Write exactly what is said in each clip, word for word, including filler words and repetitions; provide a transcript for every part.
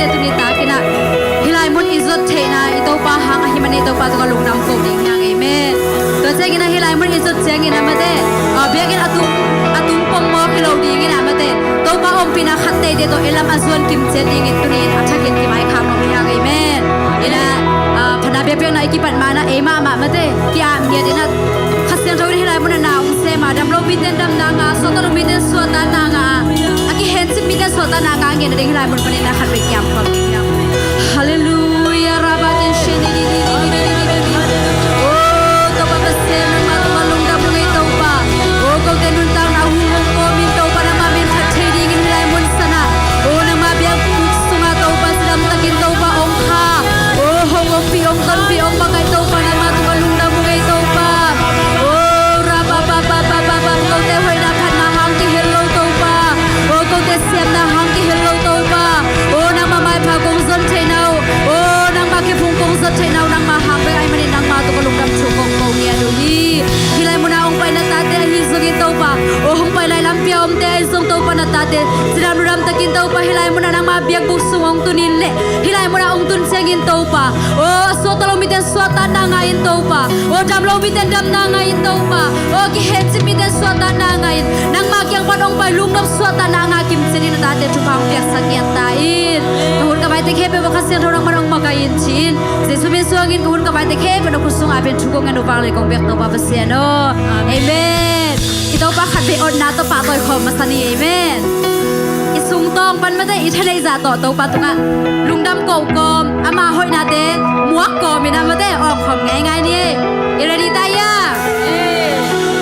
Tuni takin ah hih lai mun i zot theihna i Topa hang ahih manin Topa tungah lungdam ko ding hi hang. Amen. Tua ciangin ah hih lai mun i zot ciangin ah mate, ah, biakinn a tung, a tung pongmawk hi lo dingin ah mate, Topa ompihna khat teitei tawh i lam a zuan kim ciat dingin tuni in a thakin kimaikhak nuam hi hang. Amen. Ina, ah, phatna biakpiakna i kipat ma-in ah ei mahmah mate ki-ap ngiat in ah Kha Siangtho in hih lai mun ah na hong sem a, dam lo mite in damna ngah, suakta lo mite in suahtakna ngah a, a kihencip mite in suahtakna ngah ngiat nading hih lai mun panin na khat vei kiam khawm. Halleluiah, rabak in shin di di di di di di di di. O Topa Pasian, nangmah tungah lungdam ung ei Topa. O kote nuntakna hong hong kawmin Topa nangmah min phat thei dingin hih lai mun sanah, o nangmah biakbuk sungah Topa cidam takin Topa hong kha, o hong ompih hong tonpih hong bang ai Topa nangmah tungah lungdam ung ei Topa. O rabababababab, kote hoihna phatna hang kihel lo Topa. O kote siamna hang kihel lo Topa. O nangmah maipha kong zon theihna uh, o nangmah kiphung kong zot theihna uh nangmah hang bek ahih manin nangmah tungah lungdam thu kong ko ngiat uh hi. Hih lai munah hong pai na tate ahi zongin Topa, o hong pai lai lampi a omte ahi zong Topa na tate cidam ludam takin Topa hih lai munah nangmah biakbuk sung hong tun in leh hih lai munah hong tun ciangin Topa, o suakta lo mite in suahtakna ngah in Topa, o dam lo mite in damna ngah in Topa, o kihencip mite in suahtakna ngah in, nangmah kiang pan hong pai lungnop suahtakna ngah kim ciat in na tate thupha hong piaksak ngiat ta in. Ka hun ka vaite khempeuh ah Kha Siangtho nangman hong makaih in ci-in Jesu min suangin ka hun ka vaite khempeuh na khut sungah pen thu kong ngen uh vanglian kong biak Topa Pasian aw. Amen. I Topa khat vei otna tawh pahtawi khawm masa ni. Amen. I sungtawng pan mate i thaneih zah tawh Topa tungah lungdam ko kawm, ama hoihnate muak kawm in a mate awk khawm ngeingai ni. I ready ta hia?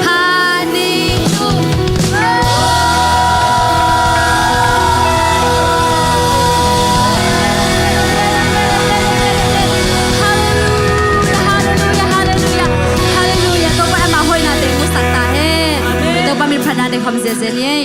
Khat, nih, thum. Halleluiah, halleluiah, halleluiah, halleluiah. Topa ama hoihnate musak ta hen. Topa min phatnate khawm ziazia ni ei.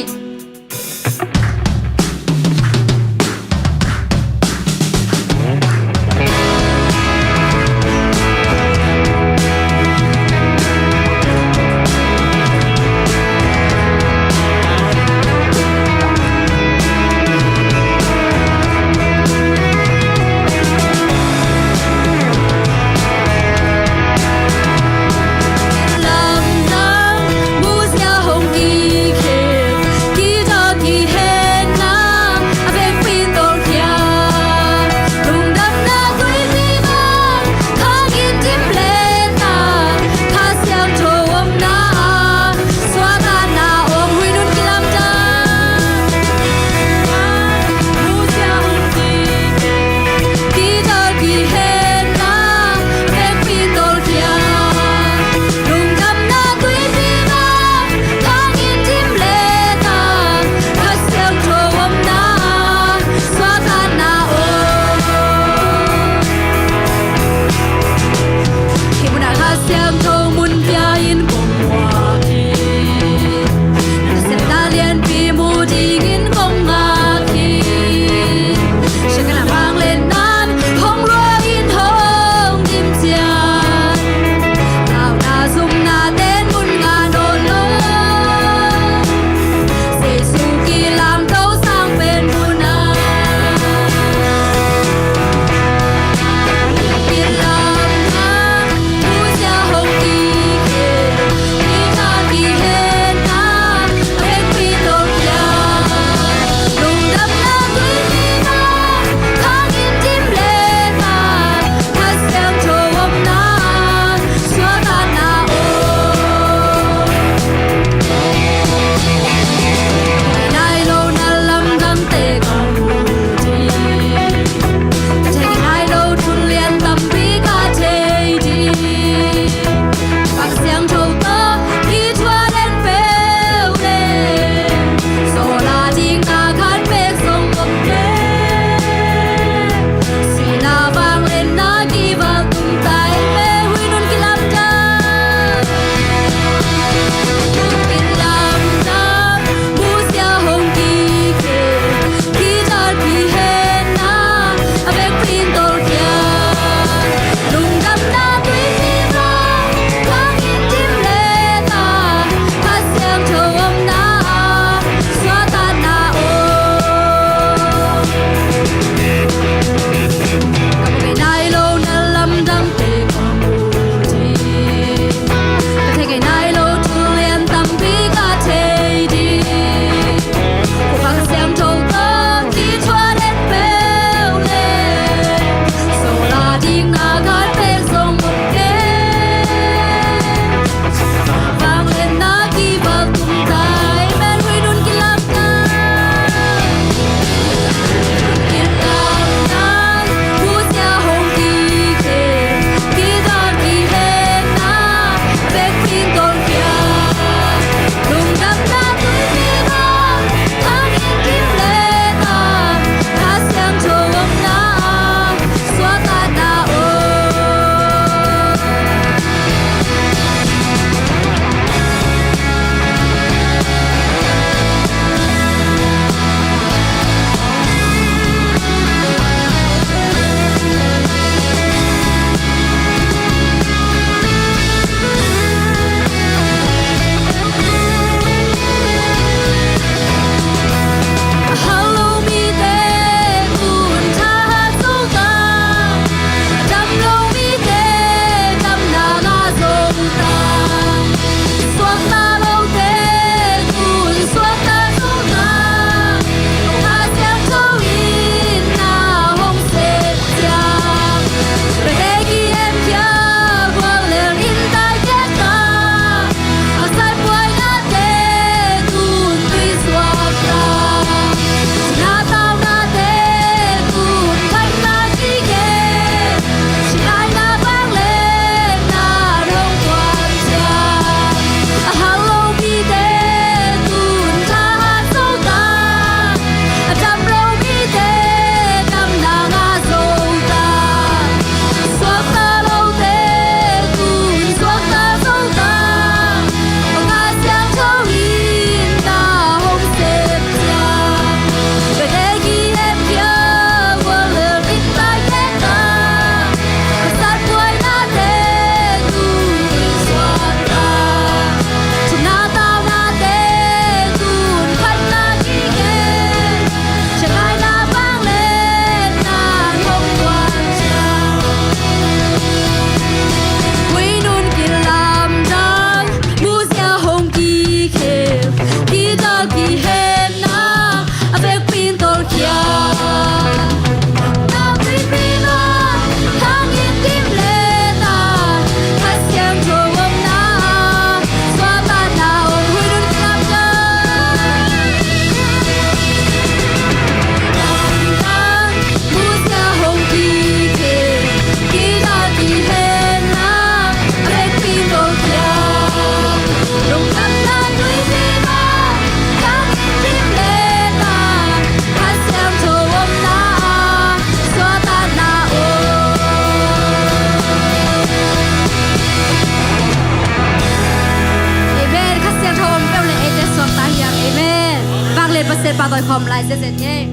Pahtawi khawm lai ziazet ngei.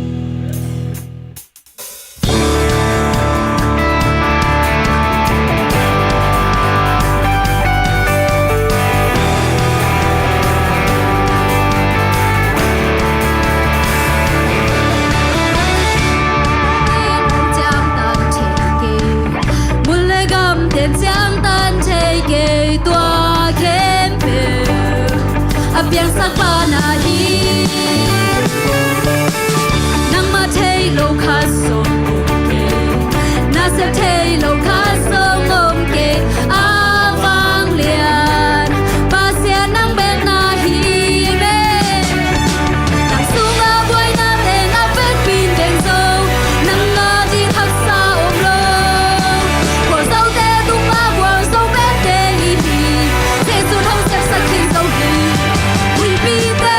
Mun le gam ten ciangtan thei kei tua khempeuh a piangsak pa na hi. Nangmah thei lo khat zong om kei, na sep thei lo khat zong om kei. A vanglian Pasian nang bek na hi ve. Nang sungah buaina teng a vekpi in teng zo, nang ngah ding haksa om lo. Gualzote tungah gualzo bek teng i hi. Jesu'n hong sepsak khin zo hi. Huihpite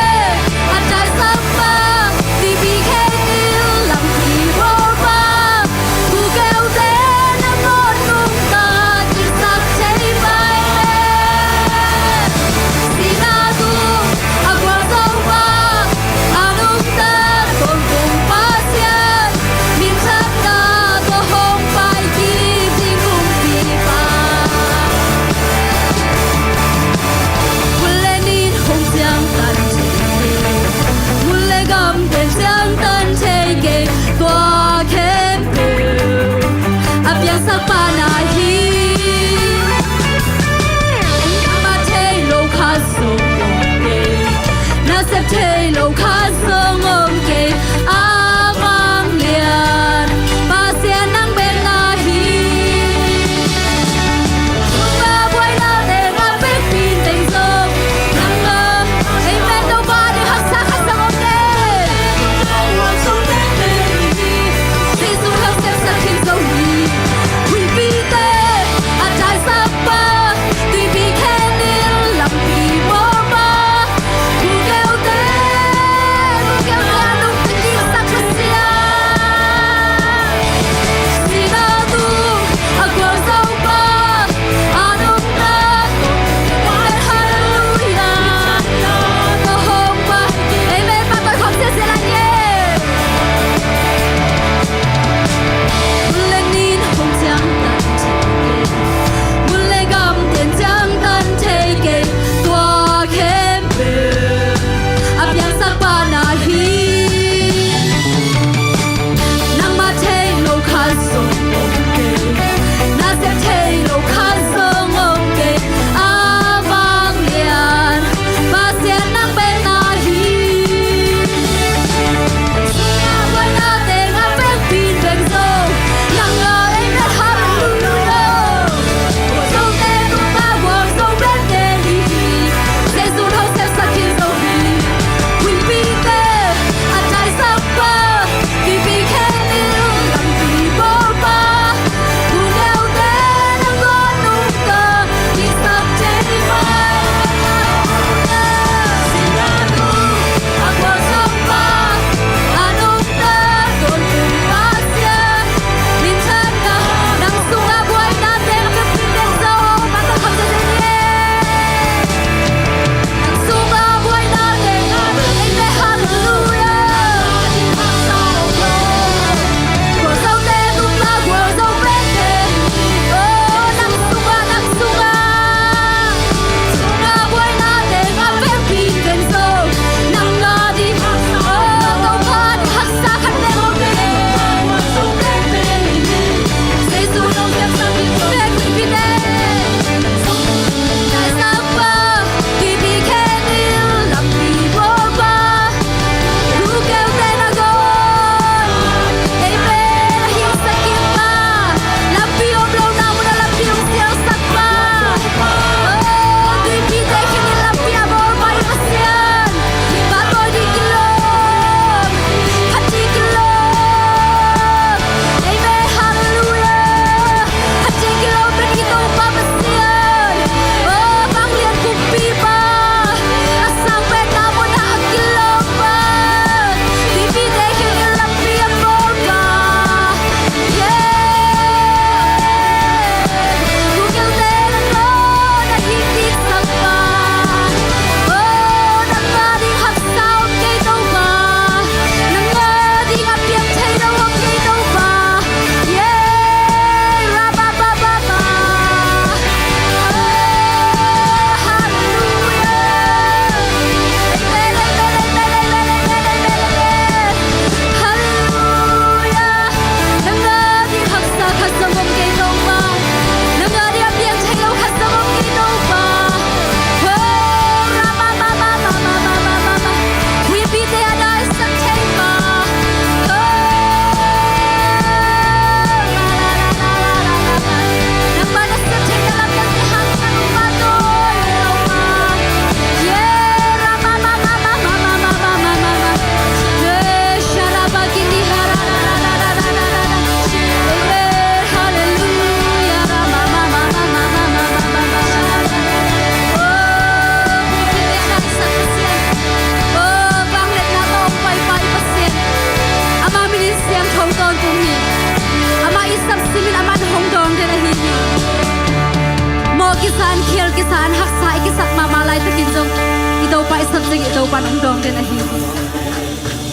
Ciang i Topa'n hong dawng den ahi hi.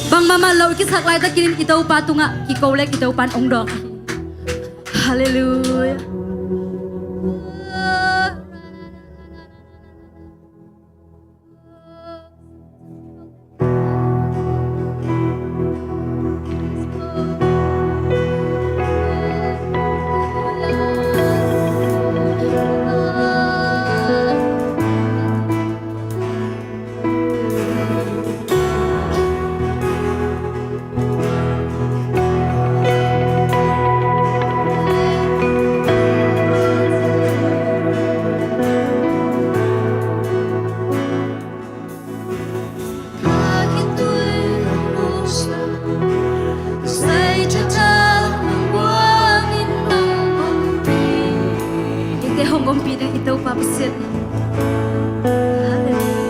Bangmah mah lo i kisak laitakin i Topa tungah kiko le i Topa'n hong dawng ahi hi. Halleluiah. Eite hong ompih ding i Topa Pasian. Halleluiah.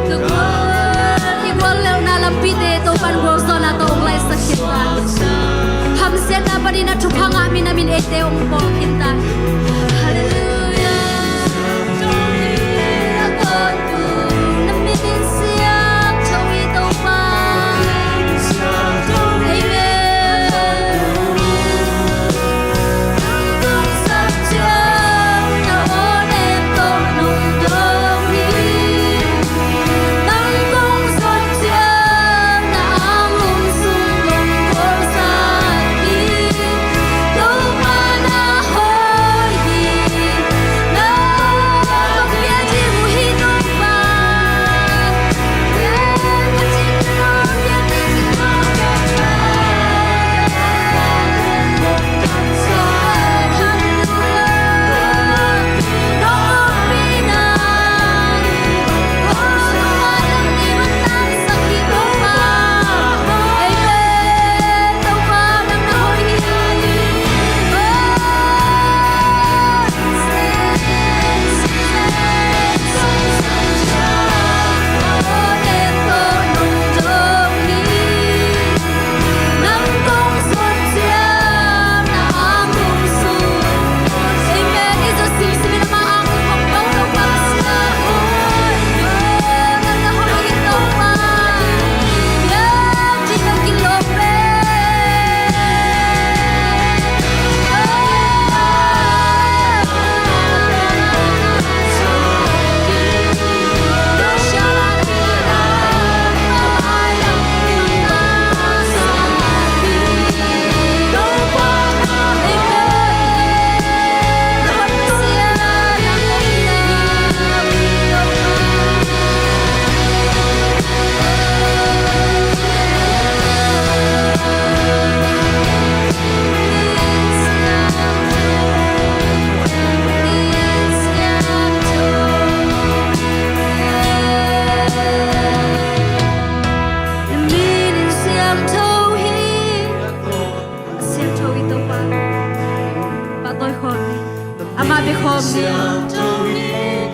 Ka guallelhna lampite Topa'n gualzawhna tawh hong laisak khin ta. Hamsiatna panin a thupha ngah mi na min eite hong pawl khin ta. Halleluiah.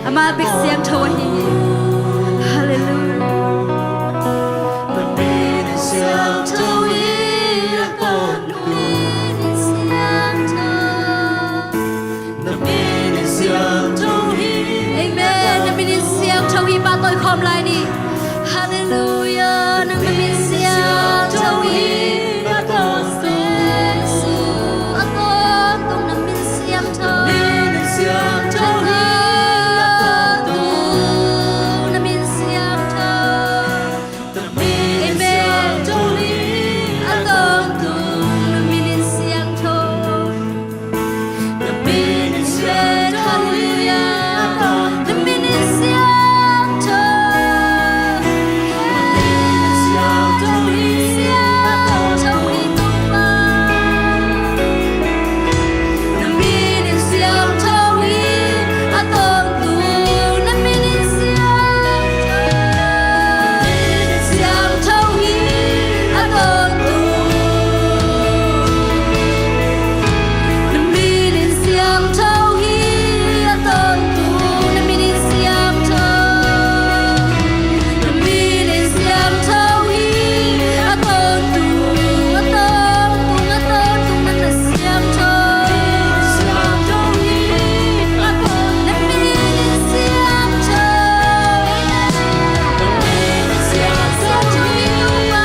Amah bek siangtho ahi hi. Halleluiah. Amen. Na min in siangtho hi. Pahtawi khawm lai ni. Halleluiah. Nang na min siangtho hi. A tawntung, a tawntung na min siangtho. Na min siangtho. Amen. A tawntung na min in siangtho. Halleluiah. Na min in siangtho. Siangtho hi, Topa. Na min in siangtho hi, a tawntung. Na min in siangtho. Siangtho hi, a tawntung. Na min in siangtho hi, a tawntung. Na min in siangtho. Na min in siangtho hi, a tawntung, a tawntung, a tawntung, nang na siangtho. Siangtho hi, a tawntung, na min in siangtho. Na min in siangtho hi, Topa.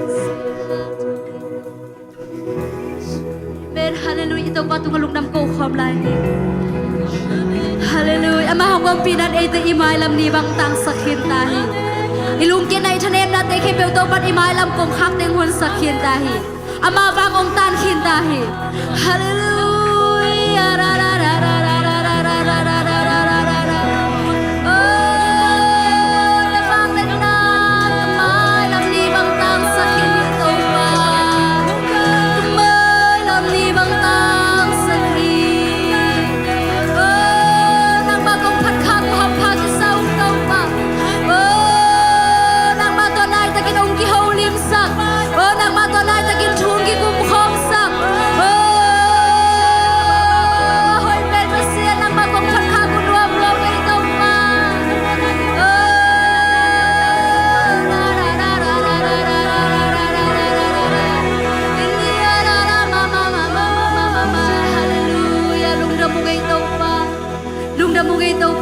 Yes, Lord. Amen. Halleluiah. I Topa tungah lungdam ko khawm lai ni. Halleluiah. Ama hong ompihna in eite i mailam ni bang tangsak khin ta hi. I lungkitna, i thanemnate khempeuh Topa in i mailam kongkhak teng honsak khin ta hi. Ama vang hong tan khin ta hi. Halleluiah. Ra, ra, ra. Oh.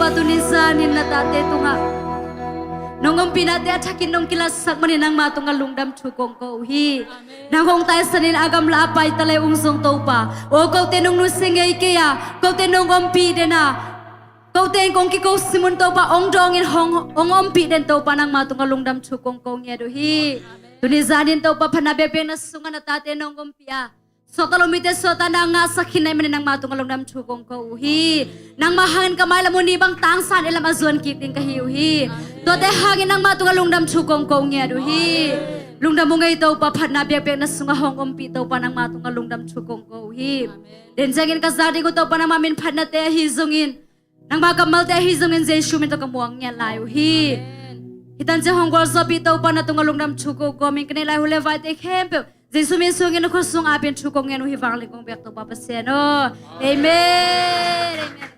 Pa, tuni zanin na tate tungah nong ompihnate a thakin nong kilatsak manin nangma tungah lungdam thu kong ko uh hi. Nang hong taisanin a gamla a pai ta le ung zong Topa, aw, kote nong nusia ngei kei a, kote nong ompih den a, kote in kong kiko simun Topa, ong dawngin hong, ong ompih den Topa, nangma tungah lungdam thu kong ko ngiat uh hi. Tuni zanin Topa, phatna biakpiakna sungah na tate nong ompih a, suakta lo mite suahtakna ngahsak khin na hih manin nangma tungah lungdam thu kong ko uh hi. Nangma hangin ka mailam uh ni bang tangsan i lam a zuan kik ding ka hi uh hi. Tuate hangin nangma tungah lungdam thu kong ko ngiat uh hi. Lungdam ung ei Topa, phatna biakpiakna sungah hong ompih Topa, nangma tungah lungdam thu kong ko uh hi. Den ciangin ka zak ding uh Topa, nangma min phatnate ahi zongin, nangma kammalte ahi zongin Jesu min tawh ka muang ngiat lai uh hi. Hih tan ciang hong gualzawhpih Topa, na tungah lungdam thu ko kawmin ka neih lai hun le vaite khempeuh Jesu min sungin na khut sung apin thu kong ngen uh hi. Vanglian kong biak Topa Pasian aw. Amen. Amen.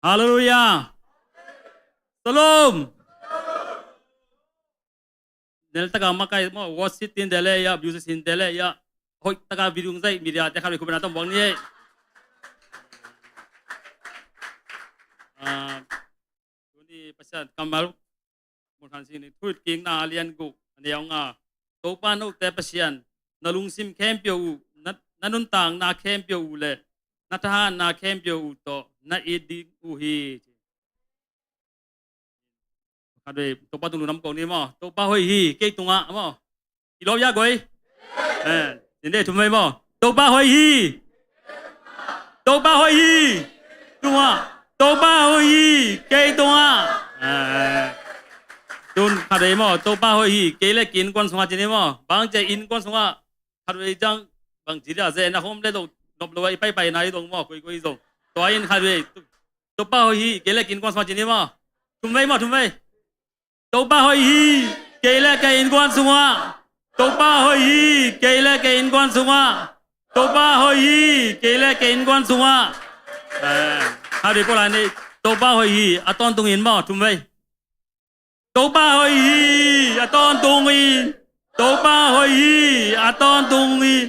Halleluiah. Shalom. Nel taka makai maw, worship team te le ia, musician te le ia, hoih taka video zai media te khat vei khupna tam buang ni ei. Ah, tuni Pasian kammal mun khan sing ni, Thuhilhkikna alian guk, aneu nga. Topa note Pasian, na lungsim khempeuh uh, na, na nuntakna khempeuh uh le na thahatna khempeuh uh tawh na it ding uh hi. Khat vei Topa tung lungdam ko ni maw. Topa hoih hi kei tungah maw. I lawp ia goi. Eh, nin de thum vei maw. Topa hoih hi. Topa hoih hi. Tungah. Topa hoih hi kei tungah. Eh, tun khat vei maw. Topa hoih hi kei le ki innkuan sungah ci ni maw. Bang ci a innkuan sungah khat vei ciang bang ci dia ze na hom le dong nop lo a i paipaina i dong maw, koikoi i dong. Tua in khat vei, Topa hoih hi kei le ki innkuan sungah ci ni maw. Thum vei maw, thum vei. Topa hoih hi kei le kei innkuan sungah. Topa hoih hi kei le kei innkuan sungah. Topa hoih hi kei le kei innkuan sungah. Eh, khat vei pua lai ni. Topa hoih hi a tawntungin maw, thum vei. Topa hoih hi a tawntungin. Topa hoih hi a tawntungin.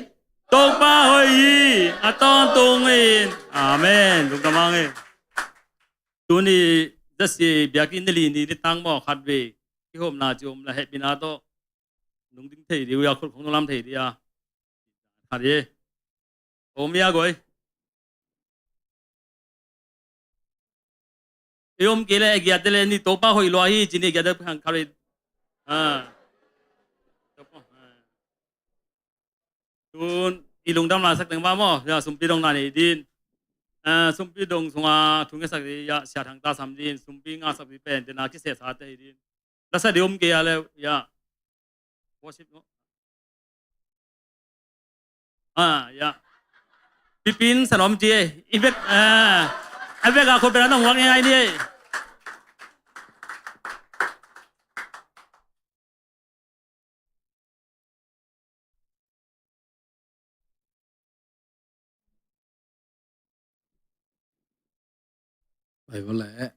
Topa hoih hi a tawntungin. Amen. Lungdam hang e. Tuni zasi biakinn ni li ni ni tang maw, khat vei kihopna ci om la, hehpihna tawh nung ding thei dih uh ia, khut khong nung lam thei dih a. Khat hi. Om ia goi. I om kei le a giat te le ni, Topa hoih lua hi ci ni, giat te hang khat vei. Ah. Tun i lungdam laisak teng mah maw, ia, sumpi dong na nei din. Ah, sumpi dong sunga thu ngetsak dih, ia, Sia Thang Ta Sam din, sumpi ngasak dih pen, tena kisehsa te hi din. Lasa dih om kei a le, ia. Worship no. Ah, ia. Pipin Sanom ci e. I bek, ah, a bek a khut bek a nong wak ngai ni e. Bible eh.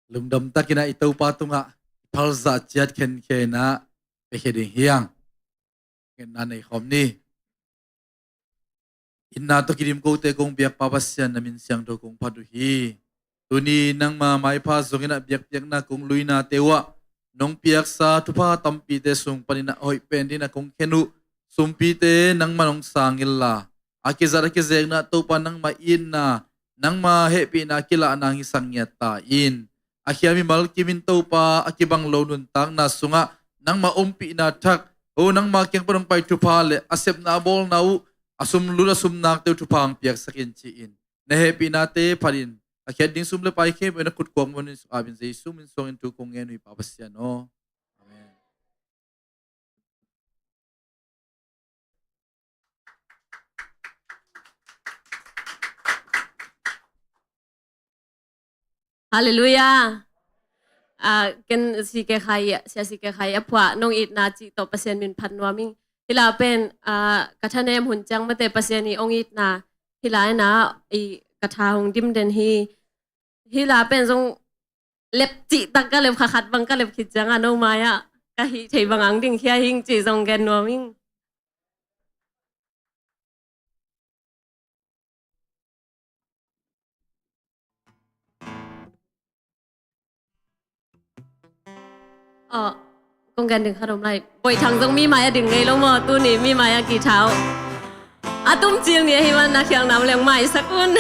Lungdam takin ah i Topa tungah phalzah ciat khenkhen ah piakhia ding hi hang. Ngetna nei khawm ni. Itna tawh kidim kote kong biak Pa Pasian, na min siangtho kong phat uh hi. Tuni nangma maipha zongin ah biakpiakna kong luinate uh ah nong piaksa thupha tampite sung panin ah hoih pen din ah kong khen uh sumpite nangma nong sang inla, a kizat a kizekna Topa nangma itna, nangma hehpihna kilahna hong hisak ngiat ta in. A khia mimal kimin Topa a kibang lo nuntakna sungah nangma ompihna thak, o nangma kiang pan hong pai thupha le a sepna a bawlna uh, a sum lut a sum nakte uh thupha hong piaksak in ci-in, na hehpihnate phatin a khiat ding sum le pai khempeuh na khut kuang munin suk apin Jesu min suangin thu kong ngen uh hi Pa Pasian aw. Amen. Halleluiah. Ah, ken si ke khai, sia si ke khai a phuah nong itna cih tawh Pasian min phat nuam ing. Hih la pen, ah, ka thanem hun ciang mate Pasian i ong itna, hih la ina i ka tha hong dim den hi. Hih la pen zong lepcih tak ka lep kha khat bang ka lep khit ciangah no mai-ah ka hih thei bang ang ding khia hing ci zong gen nuam ing. Aw, kong gen ding khat om lai. Boih Thang zong mi mai-ah ding ngei lo maw, tuni mi mai-ah kithau. A tum cil ni ahi man na khiang nam leng maisak un.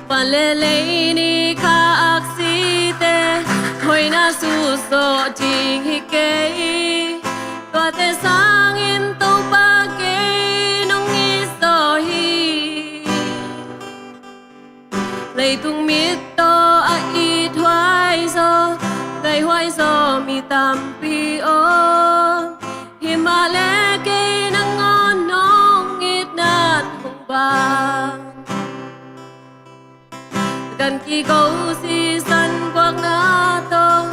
Van le lei ni kha aksite hoihna suhsawh ding hi kei. Tuate sangin Topa kei nong it zaw hi. Leitung mit tawh a it huai zaw, ngaih huai zaw mi tampi om. Himahleh kei nangawn nong itna'n hong bang. Gan kiko sisan guakna tawh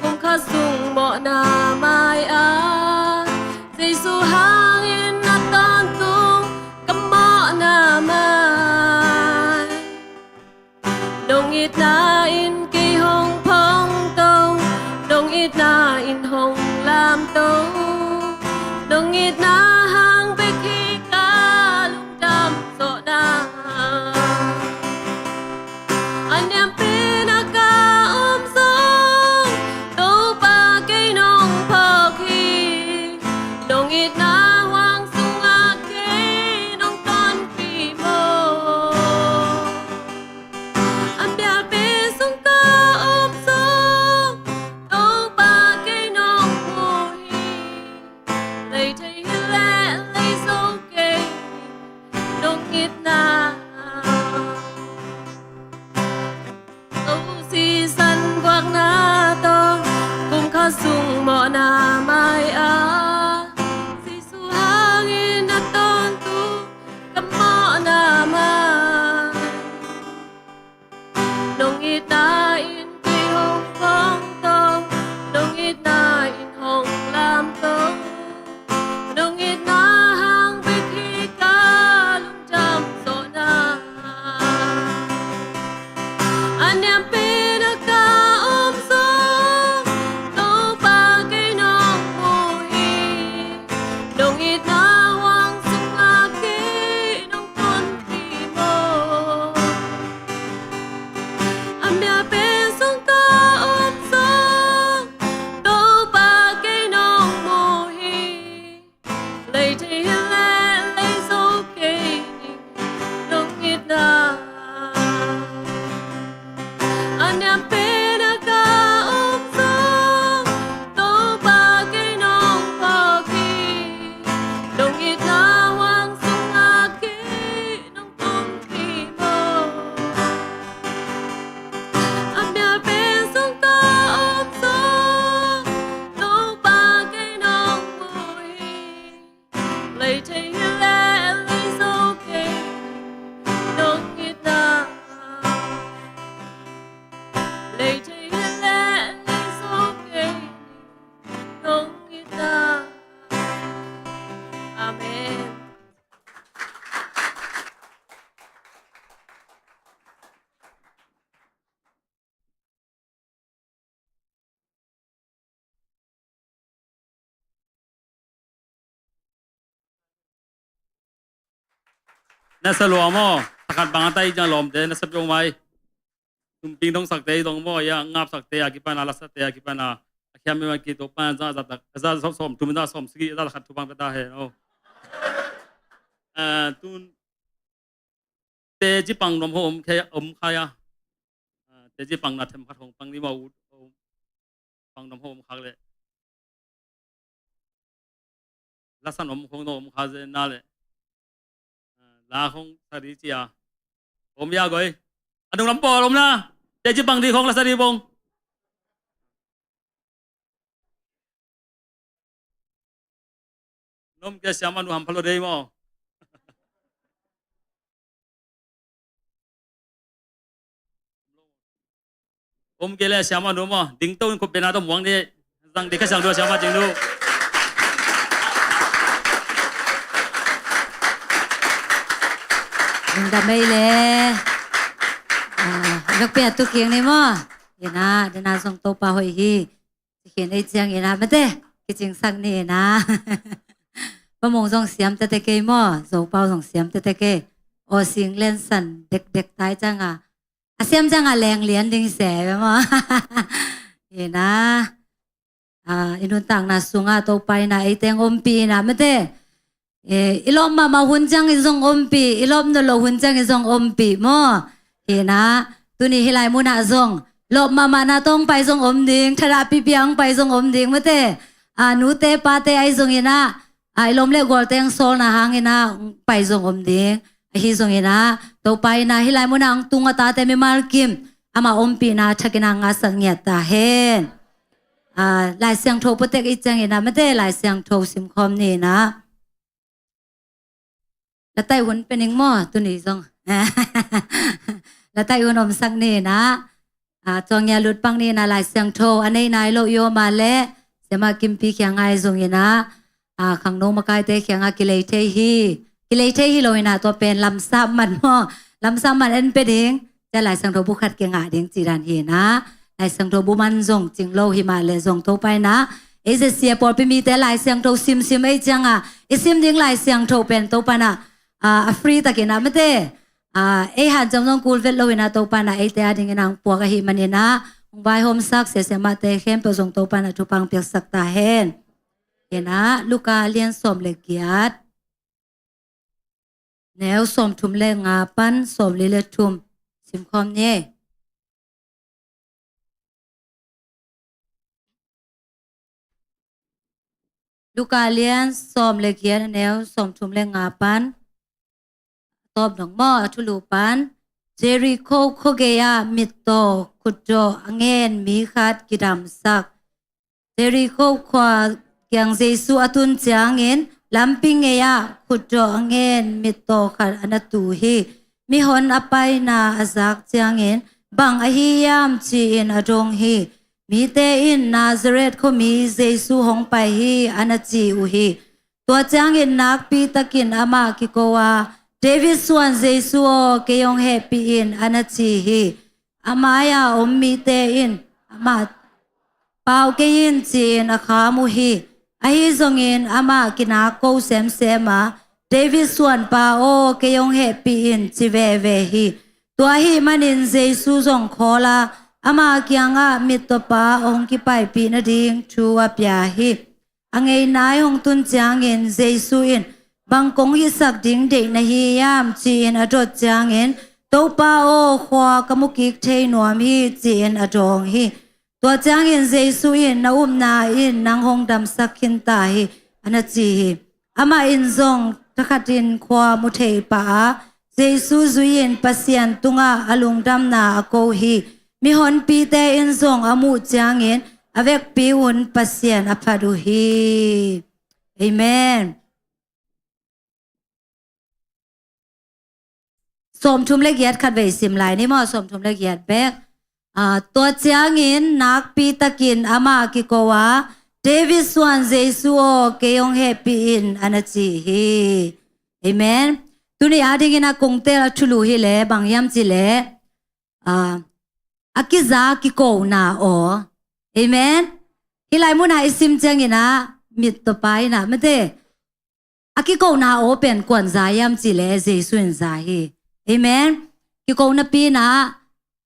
kum khat sung mawhna mai-ah Jesu hangin a tawntung ka mawhna mai. Nong itna in kei hong phongto, nong itna in hong lamto, nong itna hang bek hi ka lungdam zawhna. A niampen a ka om zong Topa kei nong phawk hi. Nong itna huang sungah kei nong tonpih maw. A mialpe sung ka om zong Topa kei nong mu hi. Lei thei hi leh lei zo kei nong itna. Zo sisan guakna tawh kum khat sung mawhna mai-ah Jesu hangin a tawntung ka mawhna mai. Nong itna in kei hong phongto, nong itna in hong lamto, nong itna hang bek hi ka lungdam zawhna. A niampen a ka om zong Topa kei nong mu hi. Nong itna huang sungah kei nong tonpih maw. A mialpe sung ka om zong Topa kei nong mu hi. Lei thei hi leh lei zo kei nong itna. A niampen a ka om zong Topa kei nong phawk hi. Nong itna huang sungah kei nong tonpih maw. A mialpen sung ka om zong Topa kei nong mu hi. Lei thei hi leh lei zo kei nong itna. Lei thei hi leh lei zo kei nong itna. Amen. Na sa lua maw? Thakat bang a tai jang lawmte na sa pio mai. Tumping dong sakte i dong maw? Ya ngap sakte a kipana, la sakte a kipana, a khiam mi man ki to pan za za tak za sawm sawm thum za sawm sigi za khat thu bang ta he no. Tun te ci pang nom ho om khe om kha ya. Te ci pang na them khat hong pang ni ma ut pang nom ho om khak le. Lasan om khong no om kha ze na le. La khong sari cia om ya goi. Anung lam pawl om na. Te ci pang di khong la sari bong. Nom kia siam anu ham phalo dei maw. Om kei le siamah nu maw, ding to in khut beng a tawh muang dih. Zang dih ka siang dua siamah Cing Nu. Lungdam ei le. Ah, vekpi a tu kiang ni maw. Ina, dena zong Topa hoih hi. Ci khin ei ciang ina mate, kicingsak ni ina. Pamong zong siam tete kei maw, Zopau zong siam tete kei. Aw sing lensan dekdek tai cianga. A siam cianga leng lian ding se ve maw. Ina. Ah, i nuntakna sunga Topa ina ei teng ompih ina mate. Eh, i lawp mahmah hun ciangin zong ompih, i lawp nawn loh hun ciangin zong ompih maw. Hi na, tuni hih lai munah zong lawp mahmahna tawh hong pai zong om ding, thadah pihpih a hong pai zong om ding mate. Ah, nute pate ahi zongin ah, ah, i lawm le gualte hong sawlna hangin ah hong pai zong om ding. Ahi zongin ah, Topa in ah hih lai munah hong tung a tate mimal kim, amah ompihna thakin ah ngahsak ngiat ta hen. Ah, Lai Siangtho pua tek i ciangin ah mate, Lai Siangtho simkhawm ni in ah. La taih hun pe ning maw, tuni zong. La taih hun omsak ni in ah. Ah, Chuang Ngia Lut Pang ni in ah Lai Siangtho a nei nai loh i om a leh, Siamah Kimpi kiang ahi zongin ah, ah, khangno makaite kiangah kilei thei hi. Kilei thei hi lo in ah tua pen lamsap man maw. Lamsap man en pe ding. Cia Lai Siangtho bu khat kingah ding ci dan hi na. Lai Siangtho bu man zong cing lo hi mah le zong Topa in ah, ei zia sia pawlpi mite Lai Siangtho simsim ei ciangah, i sim ding Lai Siangtho pen Topa in ah, ah, a free takin ah mate. Ah, ei hanciam zong kul vet lo in ah Topa in ah eite a dingin ah hong puak ahih manin ah, hong vaihawmsak sia siamahte khempeuh zong Topa in ah thupha hong piaksak ta hen. Hi na, Luka lian sawm le giat. Neu sawmthum le nga pan sawmli le thum simkhawm ni. Luka lian sawm le giat, neu sawmthum le nga pan. Tawp dong maw, a thulu pan. Jericho khuagei ah mittaw khutdawh a ngen mi khat kidamsak. Jericho khua kiang Jesu a tun ciangin lampi ngei ah khutdawh a ngen mittaw khat a na tu hi. Mihon a paina a zak ciangin, "Bang ahi hiam?" ci-in a dong hi. Mite in, "Nazareth khuami Jesu hong pai hi," a na ci uh hi. Tua ciangin nakpi takin amah kiko a, "David suan Jesu aw, kei hong hehpih in," a na ci hi. A mai-a om mite in amah pau kei in ci-in a kham uh hi. Ahi zongin amah kinak ko semsem a, "David suanpa aw, kei hong hehpih in," ci veve hi. Tua ahih manin Jesu zong khawl a, ama kiangah mittawpa hong kipaipih nading thu a pia hi. A ngei nai hong tun ciangin Jesu in, "Bang kong hisak ding deih na hi hiam?" ci-in a dot ciangin, "Topa aw, khua ka mukik thei nuam hi," ci-in a dawng hi. Tua ciangin Jesu in, "Na upna in nang hong damsak khin ta hi," a na ci hi. Amah in zong thakhatin khua mu thei pah a, Jesu zui-in Pasian tungah a lungdamna a ko hi. Mihonpite in zong a muh ciangin a vekpi-un Pasian a phat uh hi. Amen. Sawmthum le giat khat vei sim lai ni maw, sawmthum le giat bek. Ah, tua ciangin nakpi takin amah kiko a, "David suan Jesu aw, kei hong hehpih in," a na ci hi. Amen. Tuni a dingin a kongtel a thulu hi leh bang hiam ci leh, ah, a kiza kikona aw. Amen. Hih lai munah i sim ciangin ah mittawpa in ah mate, a kikona aw pen kuan za hiam ci leh Jesu in za hi. Amen. Kikonapi in ah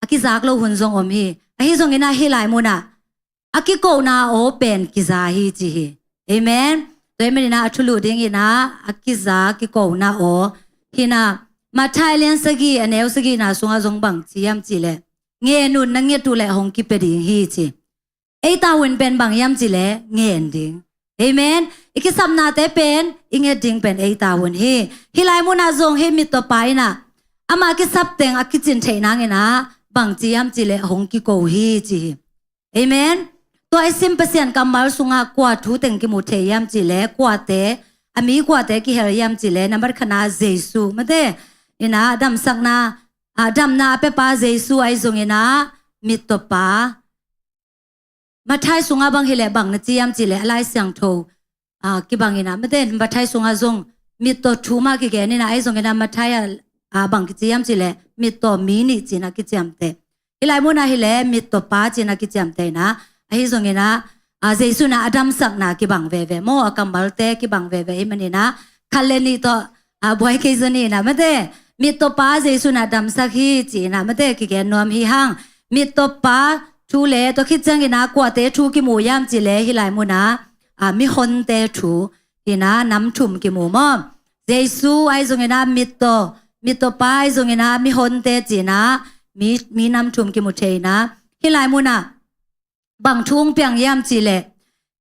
a kizak lo hun zong om hi. Ahi zongin ah hih lai munah a kikona aw pen kiza hi ci hi. Amen. Tua ahih manin ah a thulu dingin ah a kiza kikona aw hi na. Matthai lian sagih, a neu sagihna sungah zong bang ci hiam ci leh, "Ngen un, na nget uh leh hong kipia ding hi," ci. Eita hun pen bang hiam ci leh ngen ding. Amen. I kisapnate pen i nget ding pen eita hun hi. Hih lai munah zong hih mittawpa in ah ama kisap teng a kicin theih nangin ah bang ci hiam ci leh hong kiko hi ci hi. Amen. Tua i sim Pasian kammal sungah kua thu teng kimu thei hiam ci leh, kuate, a mi kuate kihel hiam ci leh, nambat khatna Jesu mate. In ah damsakna, ah, damna a piapa Jesu ahi zongin ah, mittawpa. Matthai sungah bang hileh bang na ci hiam cihleh a Lai Siangtho, ah, kibang inah, mate, Matthai sungah zong mittaw thu mah kigen inah, ahi zong inah Matthai ah, ah, bang kici hiam cihleh mittaw mi nih cinah kiciamteh. Hih lai munah hileh mittawpa cinah kiciamteh inah, ahi zong inah, ah, Jesu inah a damsakna kibang veve maw, a kammalte kibang veve ahih maninah, khat le nih tawh, ah, buai kei zaw ni inah, mate, mittawpa Jesu inah damsak hi ci inah, mate, kigen nuam hi hang. Mittawpa thu le tua khit ciang inah kuate thu kimu hiam cihleh hih lai munah, ah, mihonte thu hi inah nam thum kimu maw. Jesu ahi zong inah mittaw, mittawpa ahi zong inah mihonte ci inah mi, mi nam thum kimu thei inah. Hih lai munah bang thu hong piang hiam cihleh,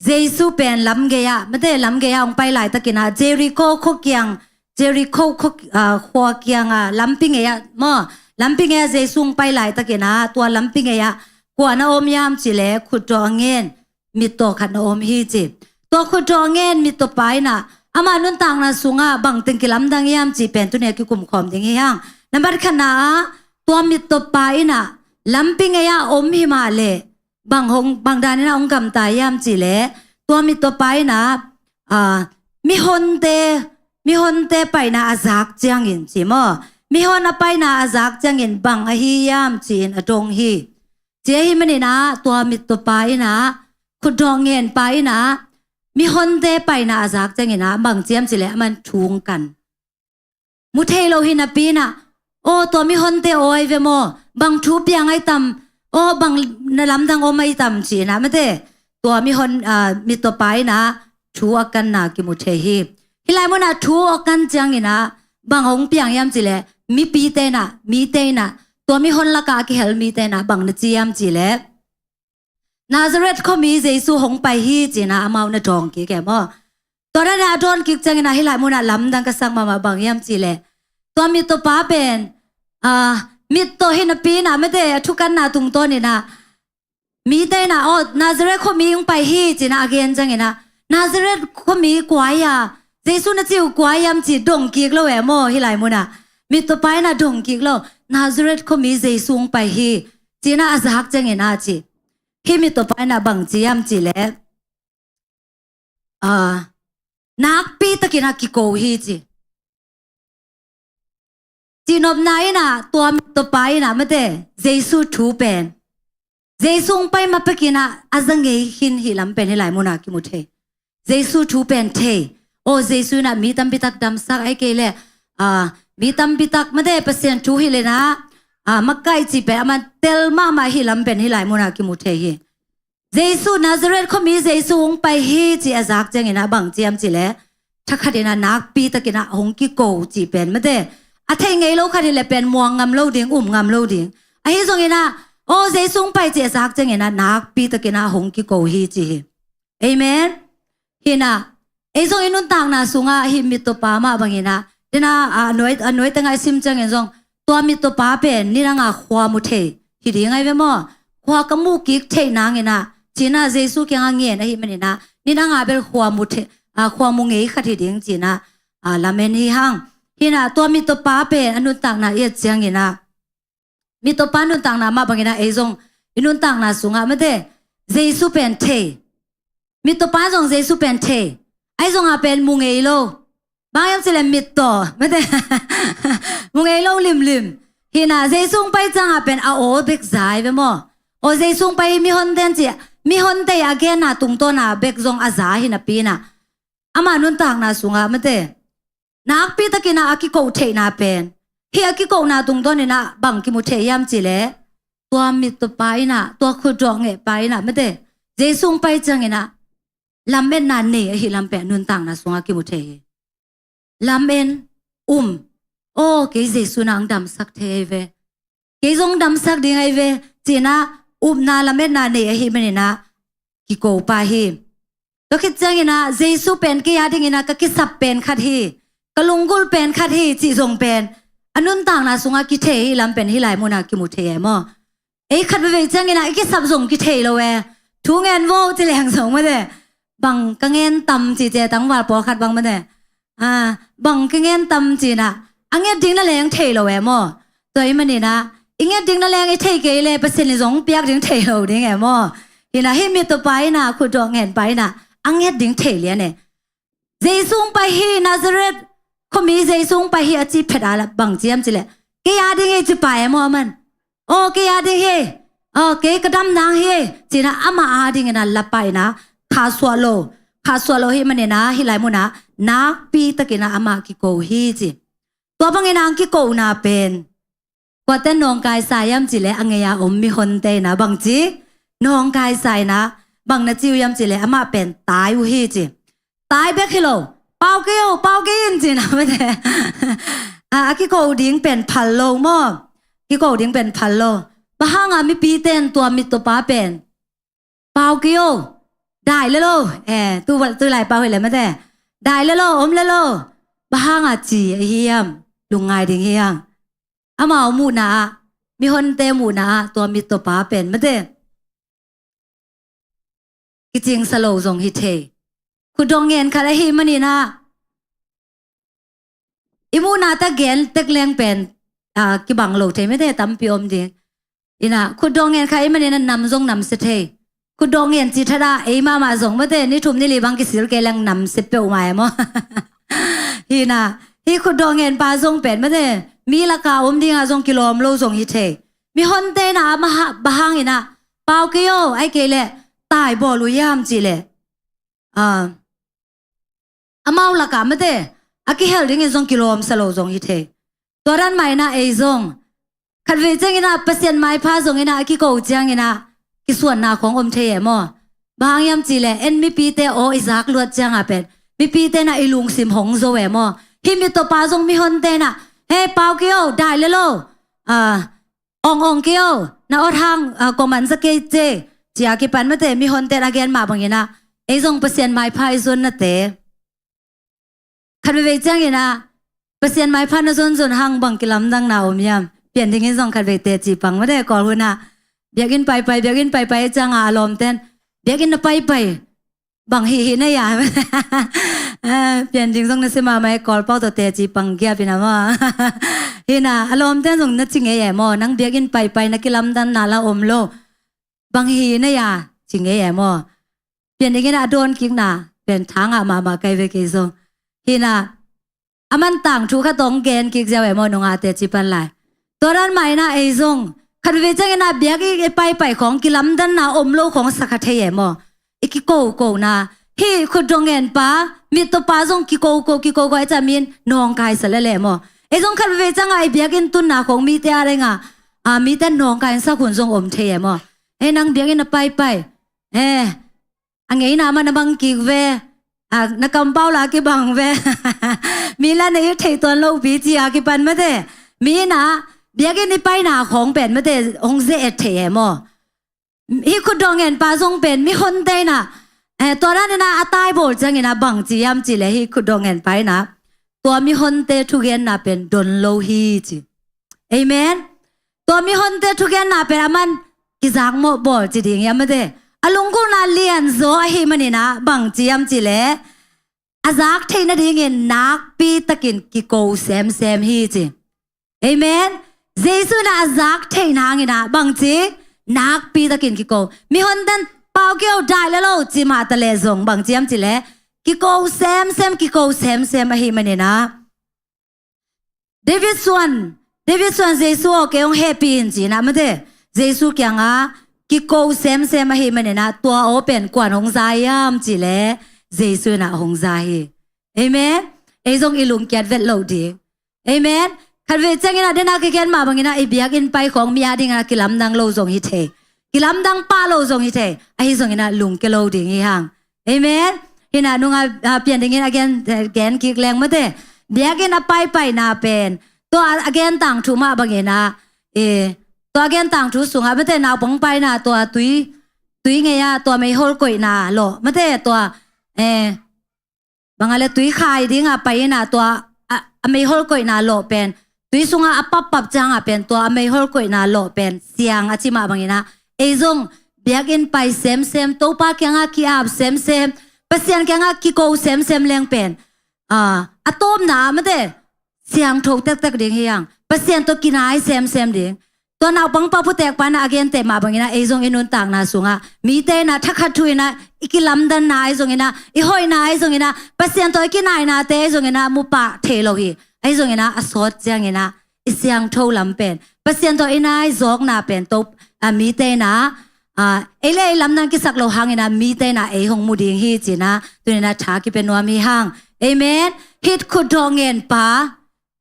Jesu pen lam gei-ah, mate, lam gei-ah hong pai laitak inah, Jericho khua kiang, Jericho khua, ah, khua kiangah lampi gei-ah maw, lampi gei-ah Jesu hong pai laitak inah, tua lampi gei-ah kua na om hiam cihleh, khutdawh a ngen mittaw khat na om hi ci. Tua khutdawh a ngen mittawpa inah, ama nuntakna sungah bangteng kilamdang hiam cih pen tuni-ah kikumkhawm ding hi hang. Nambat khatna ah, tua mittawpa inah lampi gei-ah om hi mah leh, bang hong, bang dan inah hong gamta hiam cihleh, tua mittawpa inah, ah, mihonte, mihonte paina a zak ciangin ci maw, mihon a paina a zak ciangin bang ahi hiam ci-in a dong hi. Ci ahih maninah tua mittawpa inah, khutdawh ngenpa inah, mihonte paina a zak ciang inah bang ci hiam cihleh aman thu hong kan. Mu thei lo hi napi inah, aw, tua mihonte aw ahi ve maw, bang thu piang ahi tam, aw, bang na lamdang om ahi tam ci inah, mate, tua mihon, ah, mittawpa inah thu a kanna kimu thei hi. Hih lai munah thu a kan ciang inah bang hong piang hiam cihleh, mipite inah, mite inah, tua mihon lakah a kihel mite inah bang na ci hiam cihleh, Nazareth khuami Jesu hong pai hi ci inah amau na dawng kik e maw. Tua dan inah a dawn kik ciang inah hih lai munah lamdang ka sak mahmah, bang hiam cihleh, tua mittawpa pen, ah, mittaw hi napi inah, mate, a thukanna tungtawn inah mite inah, aw, Nazareth khuami hong pai hi ci inah a gen ciang inah, Nazareth khuami kua hi a, Jesu na cih uh kua hiam ci dong kik lo e maw. Hih lai munah mittawpa inah dong kik lo, Nazareth khuami Jesu hong pai hi ci inah a zak ciang inah ci. Hih mittawpa inah bang ci hiam cihleh, ah, nakpi tak inah kiko hi ci. Cihnopna inah tua mittawpa inah, mate, Jesu thu pen, Jesu hong pai ma pek inah a za ngei khin hi lam pen hih lai munah kimu thei. Jesu thu pen thei. Aw, Jesu inah mi tampi tak damsak, ahih kei leh, ah, mi tampi tak, mate, Pasian thu hilh inah, ah, makaih cih pen aman tel mahmah hi lam pen hih lai munah kimu thei hi. Jesu, Nazareth khuami Jesu hong pai hi ci a zak ciang inah bang ci hiam cihleh, thakhat inah nakpi tak inah hong kiko cih pen, mate, a thei ngei lo khat hileh pen muang ngam lo ding, um ngam lo ding. Ahi zong inah, aw, Jesu hong pai ci a zak ciang inah nakpi tak inah hong kiko hi ci hi. Amen. Hi inah, ei zong i nuntakna sungah hih mittawpa mah bang inah, dena, a nuai, a nuai tengah i sim ciangin zong, tua mittawpa pen nidanga khua mu thei hi ding ahi ve maw. Khua ka mu kik theih nang inah ci inah Jesu kiangah ngen ahih man inah nidanga bel khua mu thei, a, khua mu ngei khat hi ding ci inah, a, lamen hi hang. Hi inah tua mittawpa pen a nuntakna i et ciang inah, mittawpa nuntakna mah bang inah ei zong i nuntakna sungah, mate, Jesu pen thei. Mittawpa zong Jesu pen thei. Ahi zongah pen mu ngei lo. Bang hiam cihleh mittaw, mate, mu ngei lo limlim. Hi inah Jesu hong pai ciangah pen a aw bek za ahi ve maw. Aw, Jesu hong pai hi, mihonte in ci, mihonte a genna tungtawna bek zong a za hi napi inah, ama nuntakna sungah, mate, nakpi tak inah a kiko theihna pen, hih a kikona tungtawn inah bang kimu thei hiam cihleh, tua mittawpa inah, tua khutdawh ngehpa inah, mate, Jesu hong pai ciang inah lametna nei ahih lam pen a nuntakna sungah kimu thei hi. Lamen, um, aw, kei Jesu inah hong damsak thei ahi ve, kei zong damsak ding ahi ve ci inah upna lametna nei ahih man inah kiko pah hi. Tua khit ciang inah Jesu pen kei a ding inah ka kisap pen khat hi, ka lunggulh pen khat hi cih zong pen a nuntakna sungah kithei hi lam pen hih lai munah kimu thei e maw. Ei khat veivei ciang inah i kisap zong kithei lo e. Thu ngen vo ci leng zong, mate, bang ka ngen tam ci, ci e, tangval pawlkhat bang, mate, a, bang ka ngen tam ci inah a nget ding na leng thei lo e maw. Tua ahih man inah i nget ding na leng i thei kei le Pasian in zong piak ding thei lo ding e maw. Hi na, hi mittawpa hi na, khutdawh ngenpa hi na, a nget ding thei lian e. Jesu hong pai hi, Nazareth khuami Jesu hong pai hi a ci phet a la bang ci hiam ci le, kei a ding hi ci pai e maw aman. Aw, kei a ding hi. Aw, kei ka dam nang hi. Ci na ama a ding hi na la pai na, kha suah lo. Kha suah lo hi manin a, hi lai mun a nakpi takin a ama kiko hi ci. Tua bangin a ang kikona pen kuate nawngkaisa hiam ci le, a ngei a om mihonte hi na bang ci, nawngkaisa hi na, bang na ci uh hiam ci le, amah pen tai uh hi ci. Tai bek hi lo, pau kei o, pau kei in ci na mate. A, a kiko ding pen phal lo maw. Kiko ding pen phal lo. Bang hang a mipite in tua mittawpa pen pau kei o, dai le lo. Eh, tu, tu lai pau hi le mate. Dai le lo, om le lo. Bang hang a ci ahi hiam, lungngai ding hi hang. Amau muhna ah, mihonte muhna ah, tua mittawpa pen mate, kicingsa lo zong hi thei. Khutdawh ngen khat ahi manin a, i muhna ta gen tek leng pen, a, kibang lo thei mate, tampi om ding. Hi na, khutdawh ngen khat ahi manin a nam zong namsia thei. Khutdawh ngen ci thadah, ei mahmah zong mate, ni thum ni li bang kisil kei leng namsia peuhmah e maw. Hi na, hi khutdawh ngenpa zong pen mate, mi laka om ding a zong kilawm lo zong hi thei. Mihonte na a maha, bang hang hi na, pau kei o, ai kei le, tai bawl uh hiam ci le. A, amau laka mate, a kihel dingin zong kilawmsa lo zong hi thei. Tua dan mah hi na ei zong, khatvei ciangin a Pasian maipha zongin a, a kiko ciangin a, kisuanna khong om thei e maw. Bang hang hiam ci le, en mipite aw i zak luat ciang a pen, mipite na i lungsim hong zo e maw. Hi mittawpa zong mihonte na, he pau kei o, dai le lo. A, ong ong kei o, na awt hang, a, kong man za kei ce, ci a kipan mate, mihonte na gen mah bangin a, ei zong Pasian maipha i zuan nate. Khatvei ciangin a, Pasian maipha na zuan zuan hang bang kilamdang na om hiam. Pian dingin zong khatvei teci pang mate, Kawl hun a. Biakinn paipai, biakinn paipai ciang a, a lawmten, biakinn na paipai bang hi hi na hia. Eh, pian ding zong na si mahmah e, Kawl pau tawh teci pang giap hi na maw. Hi na, a lawmten zong na ci ngei e maw. Nang biakinn paipai na kilamdanna la om lo. Bang hi na hia, ci ngei e maw. Pian dingin a dawn kikna pen tha ngah mahmah kai ve kei zong. Hi na, a man tangthu khat hong gen kik ziau e maw, nungah teci pan lai. Tua dan mah hi na ei zong, khatvei ciangin a biakinn i paipai khong kilamdanna om lo khong sa kha thei e maw. I kikokona, hi khutdawh ngenpa, mittawpa zong kikoko, kikoko, a ca min nawngkaisa le le maw. Ei zong khatvei ciang a i biakinn tunna khong mite a ding a, a, mite nawngkai in sak hun zong om thei e maw. Ei nang biakinn a paipai, eh, a ngeina mah na bang kik ve. A, na kampau la kibang ve. Mi la na i thei tuan lo pi ci a kipan mate. Mi na, biakinn i paina khong pen mate, hong ze et thei e maw. Hi khutdawh ngenpa zong pen, mihonte na, eh, tua dan in a, a tai bawl ciangin a bang ci hiam ci le, hi khutdawh ngenpa in a, tua mihonte thugenna pen don lo hi ci. Amen. Tua mihonte thugenna pen a man kizak mawh bawl ci ding hiam mate. A lunggulhna lianzaw ahi manin a bang ci hiam ci le, a zak theih nadingin nakpi takin kiko semsem hi ci. Amen. Jesu in a zak theih nangin a bang ci, nakpi takin kiko. Mihonten pau kei o, dai le lo ci mah ta le zong bang ci hiam ci le, kiko semsem, kiko semsem ahi manin a. David suan, David suan Jesu aw kei hong hehpih in ci na mate. Jesu kiangah kiko semsem ahi manin a tua aw pen kuan hong za hiam ci le Jesu in a hong za hi. Amen. Ei zong i lungkiat vet lo ding. Amen. Khatvei ciangin a dena kigen mah bangin a i biakinn pai khong mi a dingin a kilamdang lo zong hi thei. Kilamdang pah lo zong hi thei. Ahi zongin a lungke lo ding hi hang. Amen. Hi na nungah, ah, pian dingin a gen, eh, gen kik leng mate. Biakinn a paipaina pen. Tua a gen tangthu mah bangin a, eh, tua a gen tangthu sungah mate naupang paina tua tui, tui ngei a tua meihol koihna lawh. Mate tua, eh, bang a le tui khai ding a pai in a tua a, a meihol koihna lawh pen. Tui sungah a pappap ciang a pen tua a meihol koihna lawh pen. Siang a ci mah bangin a. Ei zong biakinn pai semsem, Topa kiangah ki-ap semsem, Pasian kiangah kiko semsem leng pen. Ah, a tawpna ah mate, siangtho tektek ding hi hang. Pasian tawh kinai semsem ding. Tua naupang pa putek pa in ah a genteh mah bangin ah ei zong i nuntakna sungah mite in ah thakhat thu in ah i kilamdanna ahi zongin ah, i hoihna ahi zongin ah, Pasian tawh i kinainate ahi zongin ah mu pah thei lo hi. Ahi zongin ah a sawt ciangin ah i siangtho lam pen, Pasian tawh i nai zawkna pen to, a, mite in ah, a, ei le ei lamdang kisak lo hangin ah mite in ah ei hong mu ding hi ci-in ah tuni in ah tha kipia nuam hi hang. Amen. Hih khutdawh ngen pa,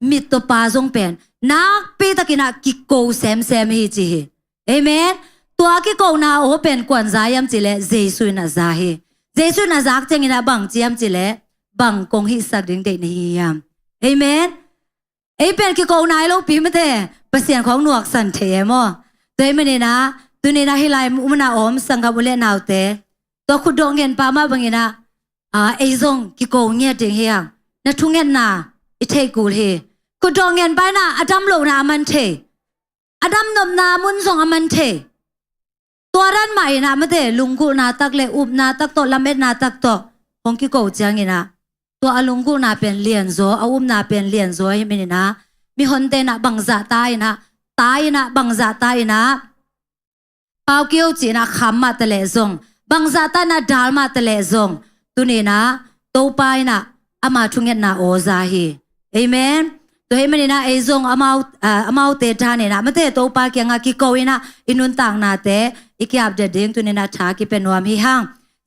mittaw pa zong pen nakpi takin ah kiko semsem hi ci hi. Amen. Tua kikona aw pen kuan za hiam cih leh Jesu in a za hi. Jesu in a zak ciangin ah bang ci hiam cih leh, bang kong hihsak ding deih na hi hiam? Amen. Ei pen kiko nai lopi mate, Pasian khawng nuaksan thei e maw. Tua ahih manin ah tuni in ah hih lai mun ah om sanggam u le naute, tua khutdawh ngen pa mah bangin ah, a, ei zong kiko ngiat ding hi hang. Na thungetna i theih kul hi. Khutdawh ngen pa in ah a dam lohna a man thei, a dam nopna mun zong a man thei. Tua dan mah in ah mate, lunggulhna tak le upna tak tawh, lametna tak tawh hong kiko ciangin ah, tua a lunggulhna pen lianzaw, a upna pen lianzaw ahih manin ah mihonte in ah bangzah ta in ah, ta in ah, bangzah ta in ah pau kio ci-in ah kham mah ta leh zong, bangzah ta in ah dal mah ta leh zong, tuni in ah Topa in ah ama thungetna aw za hi. Amen. Tua ahih manin ah ei zong amau, ah, amaute dan in ah mate, Topa kiangah kiko in ah i nuntaknate i ki-update ding tuni in ah tha kipia nuam hi hang.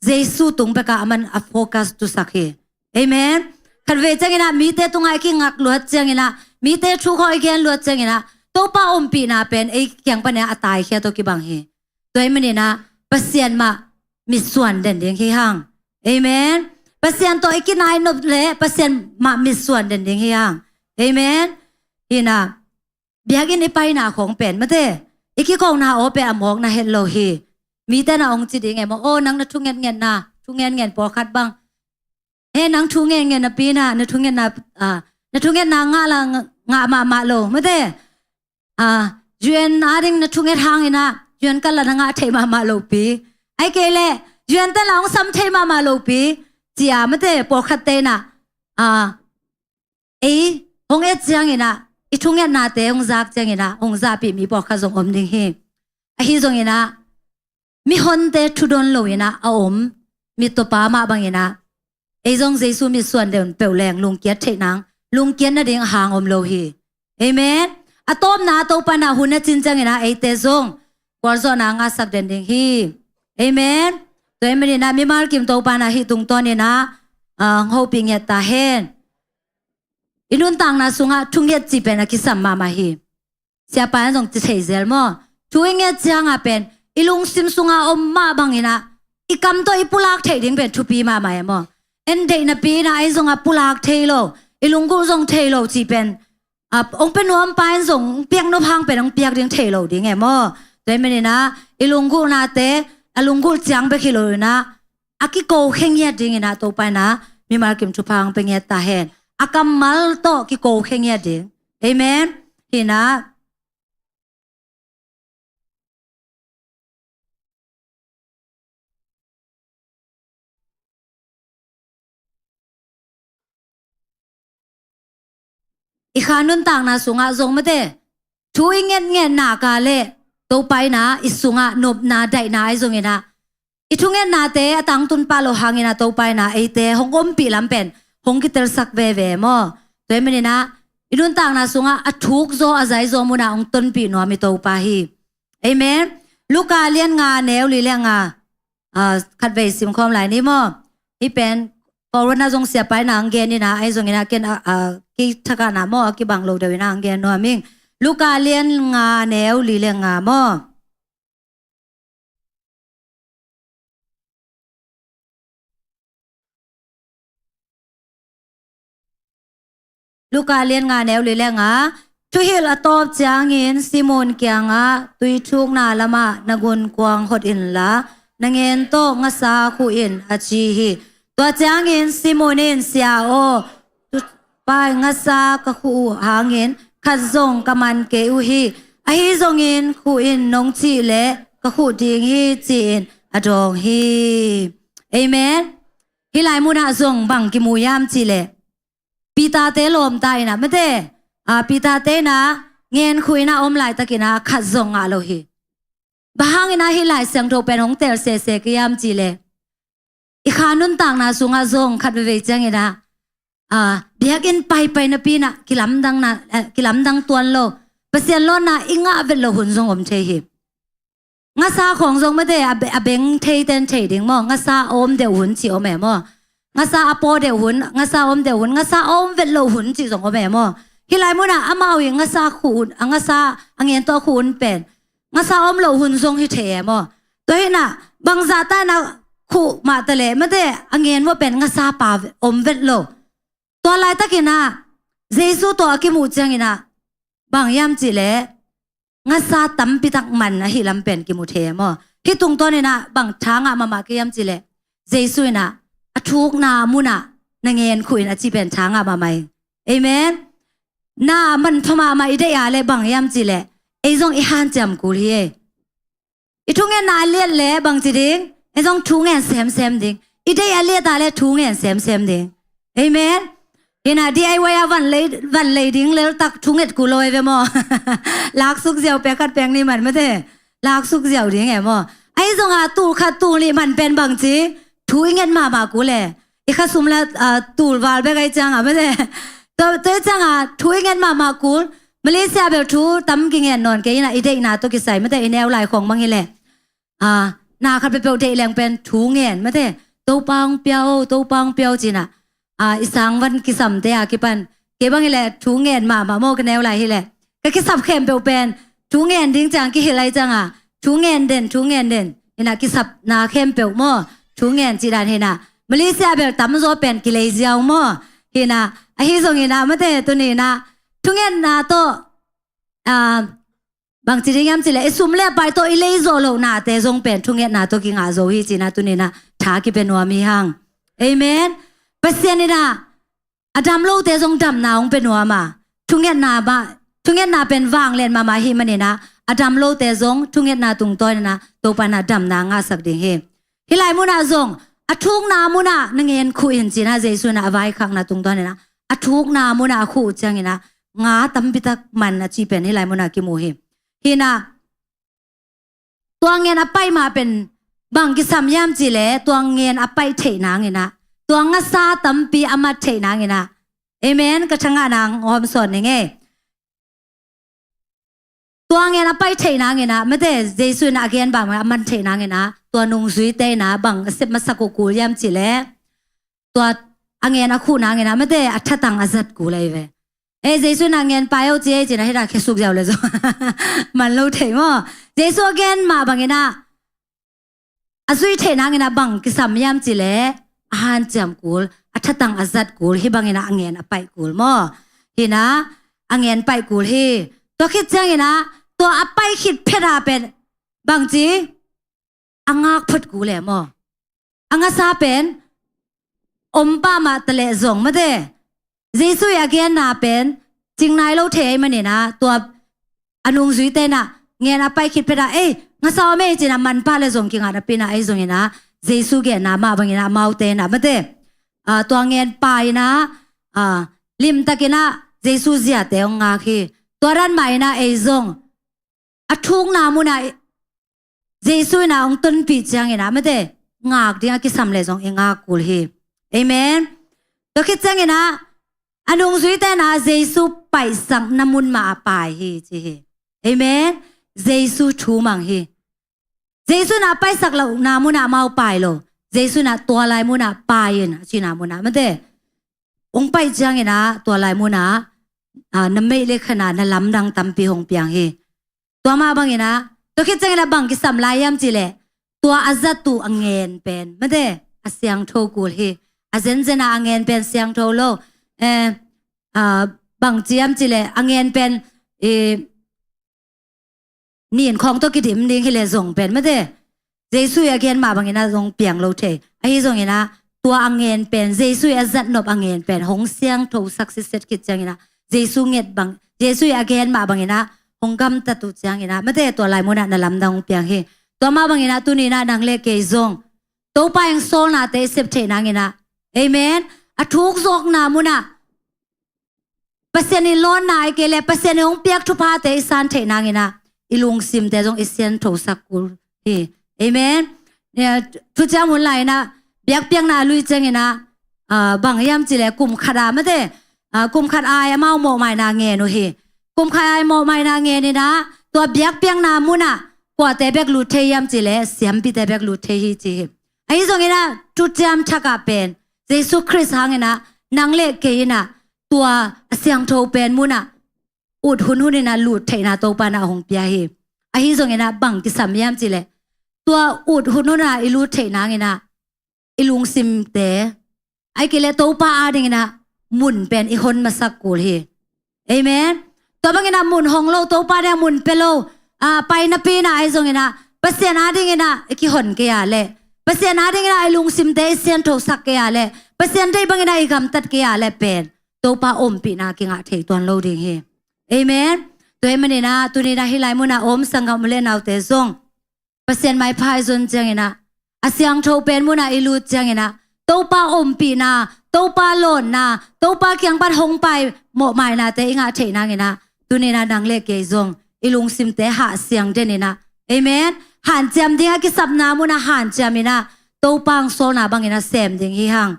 Jesu tung bekah a man a focus tusak hi. Amen. Khatvei ciangin ah mite tungah i kingak luat ciangin ah, mite thu khawng i gen luat ciangin ah, Topa ompihna pen ei kiang pan in ah a taikhia tawh kibang hi. Tua ahih manin ah Pasian mah mitsuan den ding hi hang. Amen. Pasian tawh i kinai nop leh Pasian mah mitsuan den ding hi hang. Amen. Hi in ah biakinn i paina khawng pen mate, i kikona aw pen a mawk na het lo hi. Mite in ah hong ci ding e maw, aw nang na thungetngetna, thungetnget pawlkhat bang, he nang thungetnget napi in ah na thungetna, a, na thungetna ngah la ngah mahmah lo mate. A, U N ading na thunget hangin ah U N kal la na ngah thei mahmah lopi, ahih kei leh U N te in ah hong sam thei mahmah lopi, ci-a mate, pawlkhatte in ah, a, ei hong et ciangin ah, i thungetnate hong zak ciangin ah hong zahpih mi pawlkhat zong om ding hi. Ahi zongin ah mihonte thudon lo in ah a om mittaw pa mah bangin ah ei zong Jesu mitsuan den peuh leng lungkiat theih nang, lungkiat nading a hang om lo hi. Amen. A tawpna ah Topa in ah hun a cin ciangin ah eite zong gualzawhna ngahsak den ding hi. Amen. Tua ahih manin ah mimal kim Topa in ah hih tungtawn in ah, ah, hong hopih ngiat ta hen. I nuntakna sungah thunget cih pen a kisam mahmah hi. Siapa in zong ci thei zel maw, thu i nget ciangah pen i lungsim sungah om mah bangin ah i kam tawh i pulak theih ding pen thupi mahmah e maw. En deih napi in ah ei zongah pulak thei lo, i lunggulh zong thei lo cih pen, a, hong pia nuam pa in zong piak nop hang pen hong piak ding thei lo ding e maw. Tua ahih manin ah i lunggulhnate a lunggulh ciang bek hi lo in ah, a kiko khe ngiat dingin ah Topa in ah mimal kim thupha hong pia ngiat ta hen. A kammal tawh kiko khe ngiat ding. Amen. Hi in ah i kha nuntakna sungah zong mate, thu i ngetngetna ka le Topa in ah i sungah nopna daihna ahi zongin ah, i thungetnate a tangtun pah lo hangin ah Topa in ah eite hong ompih lam pen hong kitelsak veve maw. Tua ahih manin ah i nuntakna sungah a thukzaw a zaizaw munah hong tonpih nuam i Topa hi. Amen. Luka lian nga neu li le nga, ah, khatvei simkhawm lai ni maw. Hih pen Corona zong siapa in ah hong gen in ah, ahi zongin ah ken, ah, ah, kithakahna maw, a kibang lo deuh in ah hong gen nuam ing. Luka lian nga neu li le nga maw. Luka lian nga neu li le nga. Thuhilh a tawp ciangin Simon kiangah, tui thukna lamah na gunkuang hot inla, na ngen tawh ngasa khuh in, a ci hi. Tua ciangin Simon in, Sia aw, Topa, ngasa ka khuh uh hangin khat zong ka man kei uh hi. Ahi zongin khuh in nong cih leh ka khuh ding hi, ci-in a dawng hi. Amen. Hih lai munah zong bang kimu hiam cih leh, Peter-te lawmta in ah mate, a, Peter-te in ah ngenkhuh in ah om laitakin ah khat zong ngah lo hi. Bang hangin ah hih Lai Siangtho pen hong tel sese ka hiam cih leh, i kha nuntakna sungah zong khat veivei ciangin ah, ah, biakinn paipai napi in ah kilamdang na, eh, kilamdang tuan lo, Pasian lawnna i ngah vet lo hun zong om thei hi. Ngasa khawng zong mate a be-, a beng thei ten thei ding maw? Ngasa a om deuh hun cih om e maw? Ngasa a paw deuh hun, ngasa a om deuh hun, ngasa a om vet lo hun cih zong om e maw? Hih lai munah amau i ngasa khuh hun, a ngasa a ngen tawh a khuh hun pen ngasa a om lo hun zong hi thei e maw? Tua hi in ah bangzah ta in ah khuh mah ta leh mate a ngen maw pen ngasa pa ve-, om vet lo. Tua laitakin ah Jesu tawh a kimuh ciangin ah bang hiam cih leh ngasa tampi tak man ahih lam pen kimu thei e maw? Hih tungtawnin ah bang tha ngah mahmah ka hiam cih leh, Jesu in ah a thukna munah na ngenkhuh in a cih pen tha ngah mahmah hi. Amen. Na manpha mahmah i deih a leh bang hiam cih leh, ei zong i hanciam kul hi e. I thungetna a liat leh bangci ding, ei zong thungen semsem ding. I deih a liat a leh thungen semsem ding. Amen. Hi in ah D I Y ah van lei, van lei ding lel tak thunget kul lo e ve maw? Laksuk ziau pek khat pek nih man mate. Laksuk ziau ding e maw? Ahi zongah tul khat tul nih man pen bangci thu i nget mahmah kul e. I khasum la, ah, tul val bek ahi ciangah mate. Tua, tua ciangah thu i nget mahmah kul. Malaysia bel thu tam kingen nawn kei in ah i deihna tawh kisai mate i neu lai khawng bang hi leh. Ah, na khat peuhpeuh deih leng pen thu ngen mate. Topa hong pia o, Topa hong pia o ci in ah. Ah, i sang van kisamte a kipan kei bang hi leh thu ngen mahmah maw ka neu lai hi leh. Ka kisap khempeuh pen thu ngen ding ciang kihilh lai ciangah thu ngen den, thu ngen den. Hi in ah kisapna khempeuh maw thu ngen cih dan hi in ah. Malaysia bel tamzaw pen kilei ziau maw? Hi in ah, ahi zongin ah mate tuni in ah thungetna tawh, ah, bangci ding hiam cih leh i sum le pai tawh i lei zawh lohnate zong pen thungetna tawh kingah zo hi ci in ah tuni in ah tha kipia nuam hi hang. Amen. Pasian in ah a dam lote zong damna hong pia nuam a, thungetna mah, thungetna pen vanglian mahmah ahih manin ah a dam lote zong thungetna tungtawn in ah Topa in ah damna ngahsak ding hi. Hih lai munah zong a thukna munah na ngenkhuh in ci in ah Jesu in ah a vaikhakna tungtawn in ah a thukna munah a khuh ciangin ah nga tampi tak man a cih pen hih lai munah kimu hi. Hi in ah tua ngen a paih mah pen bang kisam hiam cih leh tua ngen a paih theih nangin ah tua ngasa tampi a mat theih nangin ah. Amen. Ka tha ngah nang hawm sawn ning e. Tua ngen a paih theih nangin ah mate Jesu in ah a gen bang a man theih nangin ah tua nungzuite in ah bang a sep masak uh kul hiam cih leh tua a ngen a khuh nangin ah mate a thatang a zat kul ahi ve. Eh, Jesu in ah ngen pai o ci e ci in ah hih dah khesuk ziau leh zong man lo thei maw? Jesu a gen mah bangin ah a zuih theih nangin ah bang kisam hiam cih leh a hanciam kul, a thatang a zat kul, hih bangin ah a ngen a paih kul maw? Hi in ah a ngen paih kul hi. Tua khit ciangin ah tua a paih khit phet a pen bangci a ngak phot kul e maw? A ngasa pen om pah mah ta leh zong mate Jesu i a genna pen cing nai lo thei ahih manin ah tua a nungzuite in ah ngen a paih khit phet a, ei, ngasa om e ci in ah man pah leh zong kingah napi in ah ahi zongin ah Jesu genna mah bangin ah amaute in ah mate, ah, tua ngen pai in ah, ah, limtakin ah Jesu ziate hong ngak hi. Tua dan mah in ah ei zong a thukna munah Jesu in ah hong tonpih ciangin ah mate ngak ding a kisam leh zong i ngak kul hi. Amen. Tua khit ciangin ah a nungzuite in ah Jesu paihsakna mun mah a pai hi ci hi. Amen. Jesu thu mang hi. Jesu in ah paihsak lohna munah amau pai lo. Jesu in ah tua lai munah pai in a cihna munah mate hong paih ciangin ah tua lai munah, ah, na meih le khan ah na lamdang tampi hong piang hi. Tua mah bangin ah tua khit ciangin ah bang kisam lai hiam cih leh tua a zat uh a ngen pen mate a siangtho kul hi. A zenzen ah a ngen pen siangtho lo. Eh, ah, bang ci hiam cih leh a ngen pen, eh, nin khawng tawh kidim ding hi leh zong pen mate Jesu i a gen mah bangin ah zong piang lo thei. Ahi zongin ah tua a ngen pen Jesu i a zat nop a ngen pen hong siangtho sak sitset khit ciangin ah Jesu nget bang, Jesu i a gen mah bangin ah hong gamtat uh ciangin ah mate tua lai munah na lamdang hong piang hi. Tua mah bangin ah tuni in ah nang le kei zong Topa i hong sawlnate i sep theih nangin ah, amen, a thuk zawkna munah Pasian in lawnna ai kei le Pasian in hong piak thuphate i san theih nangin ah i lungsimte zong i sianthosak kul hi. Amen. Thuciam hun lai-in ah biakpiakna a lui ciangin ah bang hiam cih le kum khat a mate, kum khat ai amau mawhmaina ngen uh hi. Kum khat ai mawhmaina ngen in ah tua biakpiakna munah kuate bek lut thei hiam cih le siampite bek lut thei hi ci hi. Ahi zongin ah thuciam thak ah pen Jesu Khrist hangin ah nang le kei in ah tua a siangtho pen munah ut hunhun in ah lut theihna Topa in ah hong pia hi. Ahi zongin ah bang kisam hiam cih le tua ut hunhun ah i lut theih nangin ah i lungsimte ai kei le Topa adingin ah mun pen i hon masak kul hi. Amen. Tua bangin ah mun hong lo, Topa ding ah mun pia lo, a painapi in ah ahi zongin ah Pasian adingin ah i kihon kei a le Pasian adingin ah i lungsimte i sianthosak kei a le Pasian deih bangin ah i gamtat kei a le pen Topa ompihna kingah thei tuan lo ding hi. Amen. Tua ahih manin ah tuni in ah hih lai munah om sanggam u le naute zong Pasian maipha i zon ciangin ah a siangtho pen munah i lut ciangin ah Topa ompihna, Topa lawnna, Topa kiang pan hong pai mawhmainate i ngah theih nangin ah tuni in ah nang le kei zong i lungsimte hahsiang den in ah, amen, hanciam ding a kisapna munah hanciam in ah Topa hong sawlna bangin ah sem ding hi hang.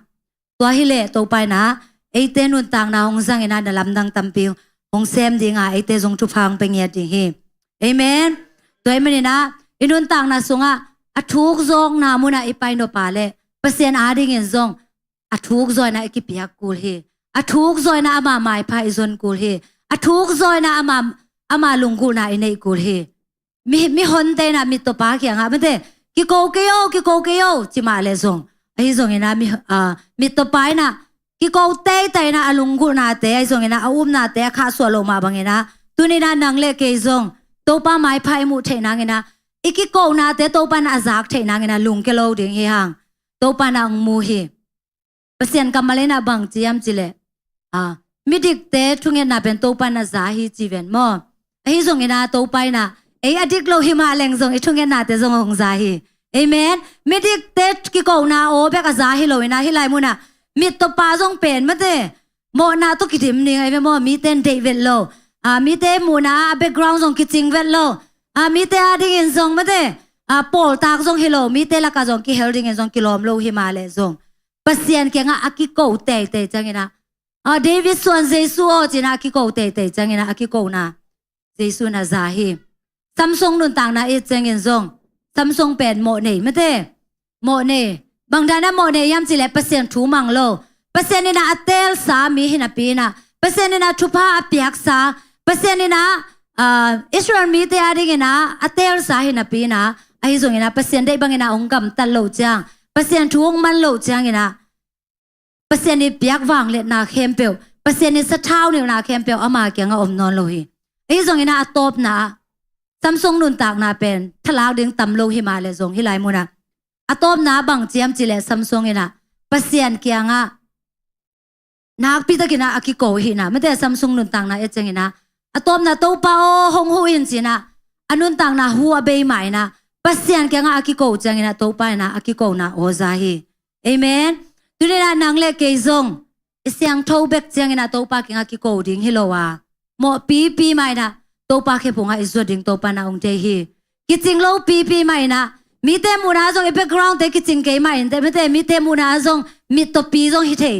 Tua hi leh Topa in ah eite nuntakna hong zangin ah na lamdang tampi hong sem ding a eite zong thupha hong pia ngiat ding hi. Amen. Tua ahih manin ah i nuntakna sungah a thuk zawkna munah i pai nop a le Pasian adingin zong a thuk zaw in ah i kipiak kul hi. A thuk zaw in ah ama maipha i zon kul hi. A thuk zaw in ah ama, ama lunggulhna i neih kul hi. Mi, mihonte in ah mittawpa kiangah mate kiko kei o, kiko kei o ci mah le zong ahi zongin ah mi, a, mittawpa in ah kiko teitei in ah a lunggulhnate ahi zongin ah a upnate a khahsuah loh mah bangin ah tuni in ah nang le kei zong Topa maipha i muh theih nangin ah i kikonate Topa in ah a zak theih nangin ah lungkia lo ding hi hang. Topa in ah hong mu hi. Pasian kammal in ah bang ci hiam cih leh, a, midikte thungetna pen Topa in ah za hi ci ven maw? Ahi zongin ah Topa in ah ei a dik lo hi mah leng zong i thungetnate zong hong za hi. Amen. Midikte kikona aw bek a za hi lo in ah hih lai munah mittawpa zong pen mate mawhna tawh kidim ning ahi ve maw? Mite in deih vet lo, a, mite muhna ah a background zong kicing vet lo, a, mite adingin zong mate, a, pawltak zong hi lo, mite lakah zong kihel dingin zong kilawm lo hi mah leh zong Pasian kiangah a kiko teitei ciangin ah, a, David suan Jesu aw ci in ah a kiko teitei ciangin ah a kikona Jesu in ah za hi. Samsung nuntakna i et ciangin zong Samsung pen mawh nei mate, mawh nei. Bang dan a mawh nei hiam cih leh Pasian thu mang lo, Pasian in ah a teelsa mi hi napi in ah, Pasian in ah thupha a piaksa, Pasian in ah, a, Israel mite adingin ah a teelsa hi napi in ah, ahi zongin ah Pasian deih bangin ah hong gamtat loh ciang, Pasian thu hong man loh ciangin ah Pasian i piak vangliatna khempeuh, Pasian i sathau nilhna khempeuh ama kiangah om nawn lo hi. Ahi zongin ah a tawpna ah Samsung nuntakna pen thalak ding tam lo hi mah leh zong hih lai munah a tawpna bang ci hiam cih leh Samsung in ah Pasian kiangah nakpi takin ah a kiko hi in ah mate Samsung nuntakna et ciangin ah a tawpna Topa aw hong huh in ci in ah a nuntakna huh a bei mah in ah Pasian kiangah a kiko ciangin ah Topa in ah a kikona aw za hi. Amen. Tuni in ah nang le kei zong i siangtho bek ciangin ah Topa kiangah kiko ding hi lo a, mawh pipi mah in ah Topa khephungah i zuat ding Topa in ah hong deih hi. Kicing lo pipi mah in ah, mite muhna ah zong i backgroundte kicing kei mah in teh mate, mite muhna ah zong mittawpi zong hi thei.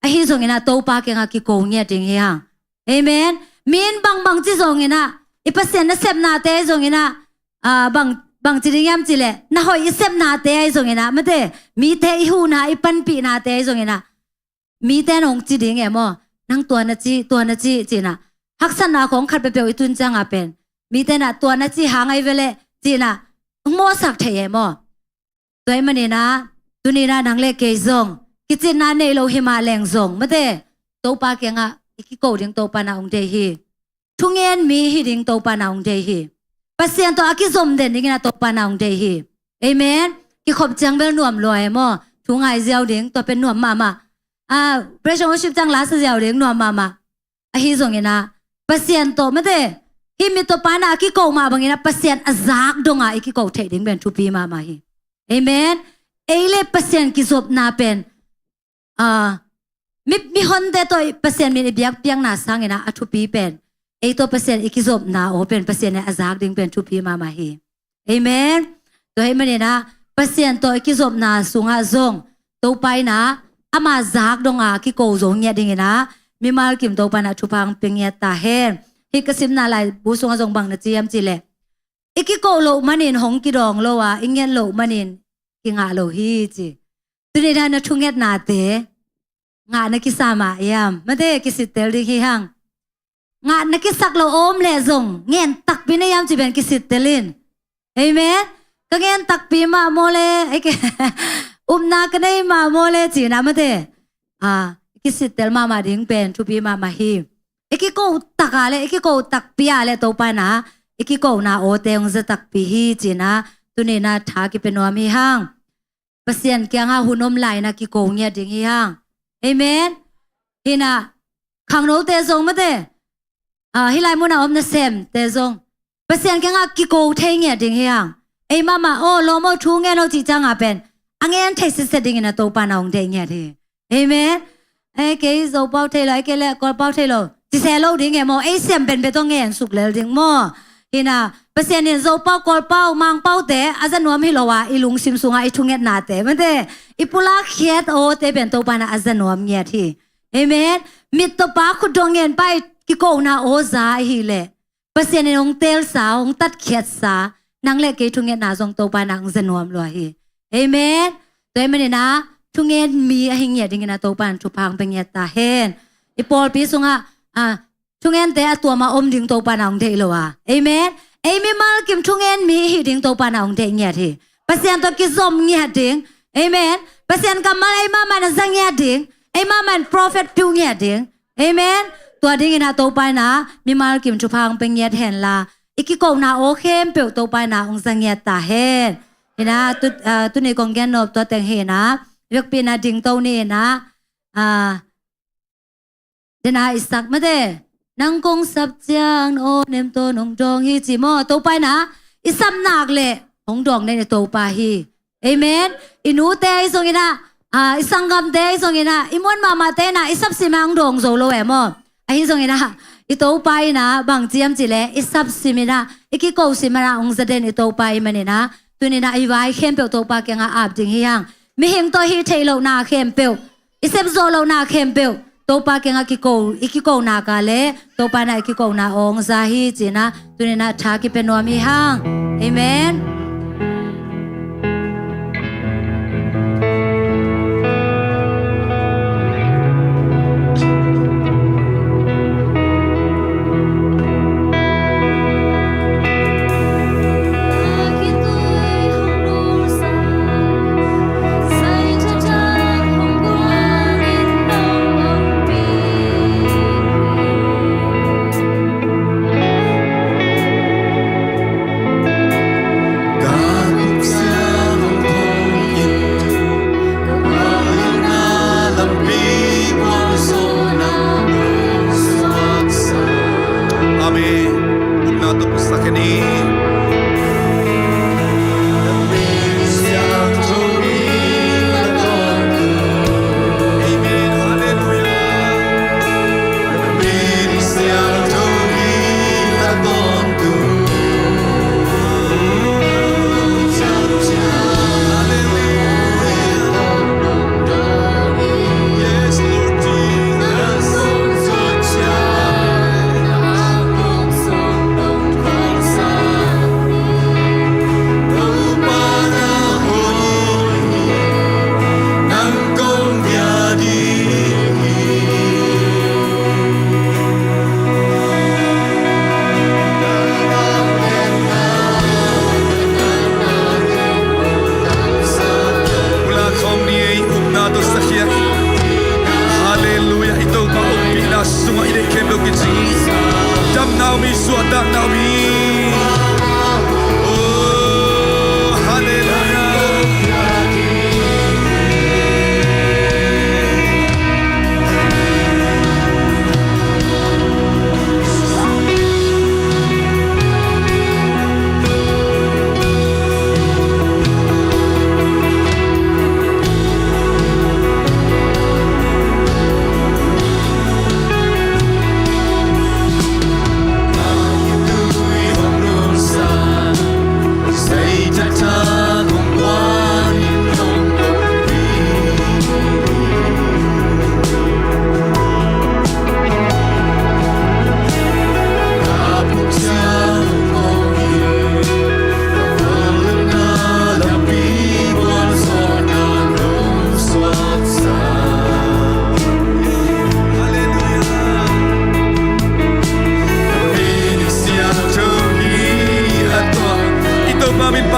Ahi zongin ah Topa kiangah kiko ngiat ding hi hang. Amen. Mi in bangbang ci zongin ah, i Pasian nasepnate ahi zongin ah, a, bang, bang ci ding hiam cih leh na hoih i sepnate ahi zongin ah mate, mite i huhna i panpihnate ahi zongin ah mite in hong ci ding e maw? Nang tua na ci, tua na ci ci in ah haksatna khawng khat peuhpeuh i tun ciangah pen mite in ah tua na ci hang ahi ve leh ci in ah hong mawhsak thei e maw? Tua ahih manin ah tuni in ah nang le kei zong kicinna nei lo hi mah leng zong mate Topa kiangah i kiko ding Topa in ah hong deih hi. Thungen mi hi ding Topa in ah hong deih hi. Pasian tawh a kizom den dingin ah Topa in ah hong deih hi. Amen. Kikhop ciang bel nuam lua e maw? Thu ngai ziau ding tua pen nuam mahmah. A, praise and worship ciang la sa ziau ding nuam mahmah. Ahi zongin ah Pasian tawh mate, hih mittawpa in ah a kiko mah bangin ah Pasian a zak dongah i kiko theih ding pen thupi mahmah hi. Amen. Ei le Pasian kizopna pen, a, mi, mihonte tawh Pasian min i biakpiakna sangin ah a thupi pen, ei tawh Pasian i kizopna aw pen Pasian in a zak ding pen thupi mahmah hi. Amen. Tua ahih manin ah Pasian tawh i kizopna sungah zong Topa in ah ama zak donga kiko zo ngiat dingin ah mimal kim Topa in ah thupha hong pia ngiat ta hen. Hih ka simna laibu sungah zong bang na ci hiam cih leh, i kiko loh manin hong kidawng lo a, i nget loh manin kingah lo hi ci. Tuni in ah na thungetnate ngah na kisa mah hiam? Mate, kisittel ding hi hang. Ngah na kisak lo om leh zong ngen takpi na hiam cih pen kisittel in. Amen. Ka ngen takpi mah maw le, upna ka nei mah maw le ci-in ah mate, a, kisittel mahmah ding pen thupi mahmah hi. I kiko tak a leh, i kiko takpi a leh Topa in ah i kikona awte hong za takpi hi ci-in ah tuni in ah tha kipia nuam hi hang. Pasian kiangah hun om lai in ah kiko ngiat ding hi hang. Amen. Hi in ah khangnote zong mate, a, hih lai munah om nasemte zong Pasian kiangah kiko thei ngiat ding hi hang. Ei mahmah aw lawm aw thu ngen aw cih ciangah pen a ngen thei sitset dingin ah Topa in ah hong deih ngiat hi. Amen. Ei kei Zopau thei lo, ei kei leh Kawlpau thei lo ci se lo ding e maw. Ei siam penpen tawh ngen suk lel ding maw. Hi in ah Pasian in Zopau, Kawlpau, Mangpaute a za nuam hi lo a, i lungsim sungah i thungetnate mate, i pulak khiat awte pen Topa in ah a za nuam ngiat hi. Amen. Mit tawh pa khut dong ngen pa i kikona aw za ahih leh Pasian in hong teelsa, hong tatkhiatsa, nang le kei thungetna zong Topa in ah hong za nuam lua hi. Amen. Tua ahih manin ah thungen mi ahi ngiat dingin ah Topa in thupha hong pia ngiat ta hen. I pawlpi sungah, a, thungente a tuam a om ding Topa in ah hong deih lo a. Amen. Ei mimal kim thungen mi i hih ding Topa in ah hong deih ngiat hi. Pasian tawh kizom ngiat ding. Amen. Pasian kammal ei mahmah in ah za ngiat ding. Ei mahmah in prophet piu ngiat ding. Amen. Tua dingin ah Topa in ah mimal kim thupha hong pia ngiat hen la, i kikona aw khempeuh Topa in ah hong za ngiat ta hen. Hi in ah tu, a, tuni kong gen nop tua teng hi in ah, i vekpi in ah dingto ni in ah, a, den a i sap mate, nang kong sap ciang na aw nem tawh nong dawng hi ci maw. Topa in ah i sap nak leh hong dawng den i Topa hi. Amen. I nute ahi zongin ah, a, i sanggamte ahi zongin ah, i muan mahmahte in ah i sapsim ah hong dawng zo lo e maw. Ahi zongin ah i Topa in ah bang ci hiam cih leh, i sapsim in ah, i kiko sim in ah hong za den i Topa ahih manin ah tuni in ah i vai khempeuh Topa kiangah ap ding hi hang. Mihing tawh hih theih lohna khempeuh, i sepzawh lohna khempeuh Topa kiangah kiko, i kiko nak a leh Topa in ah i kikona aw hong za hi ci-in ah tuni in ah tha kipia nuam hi hang. Amen. Amen.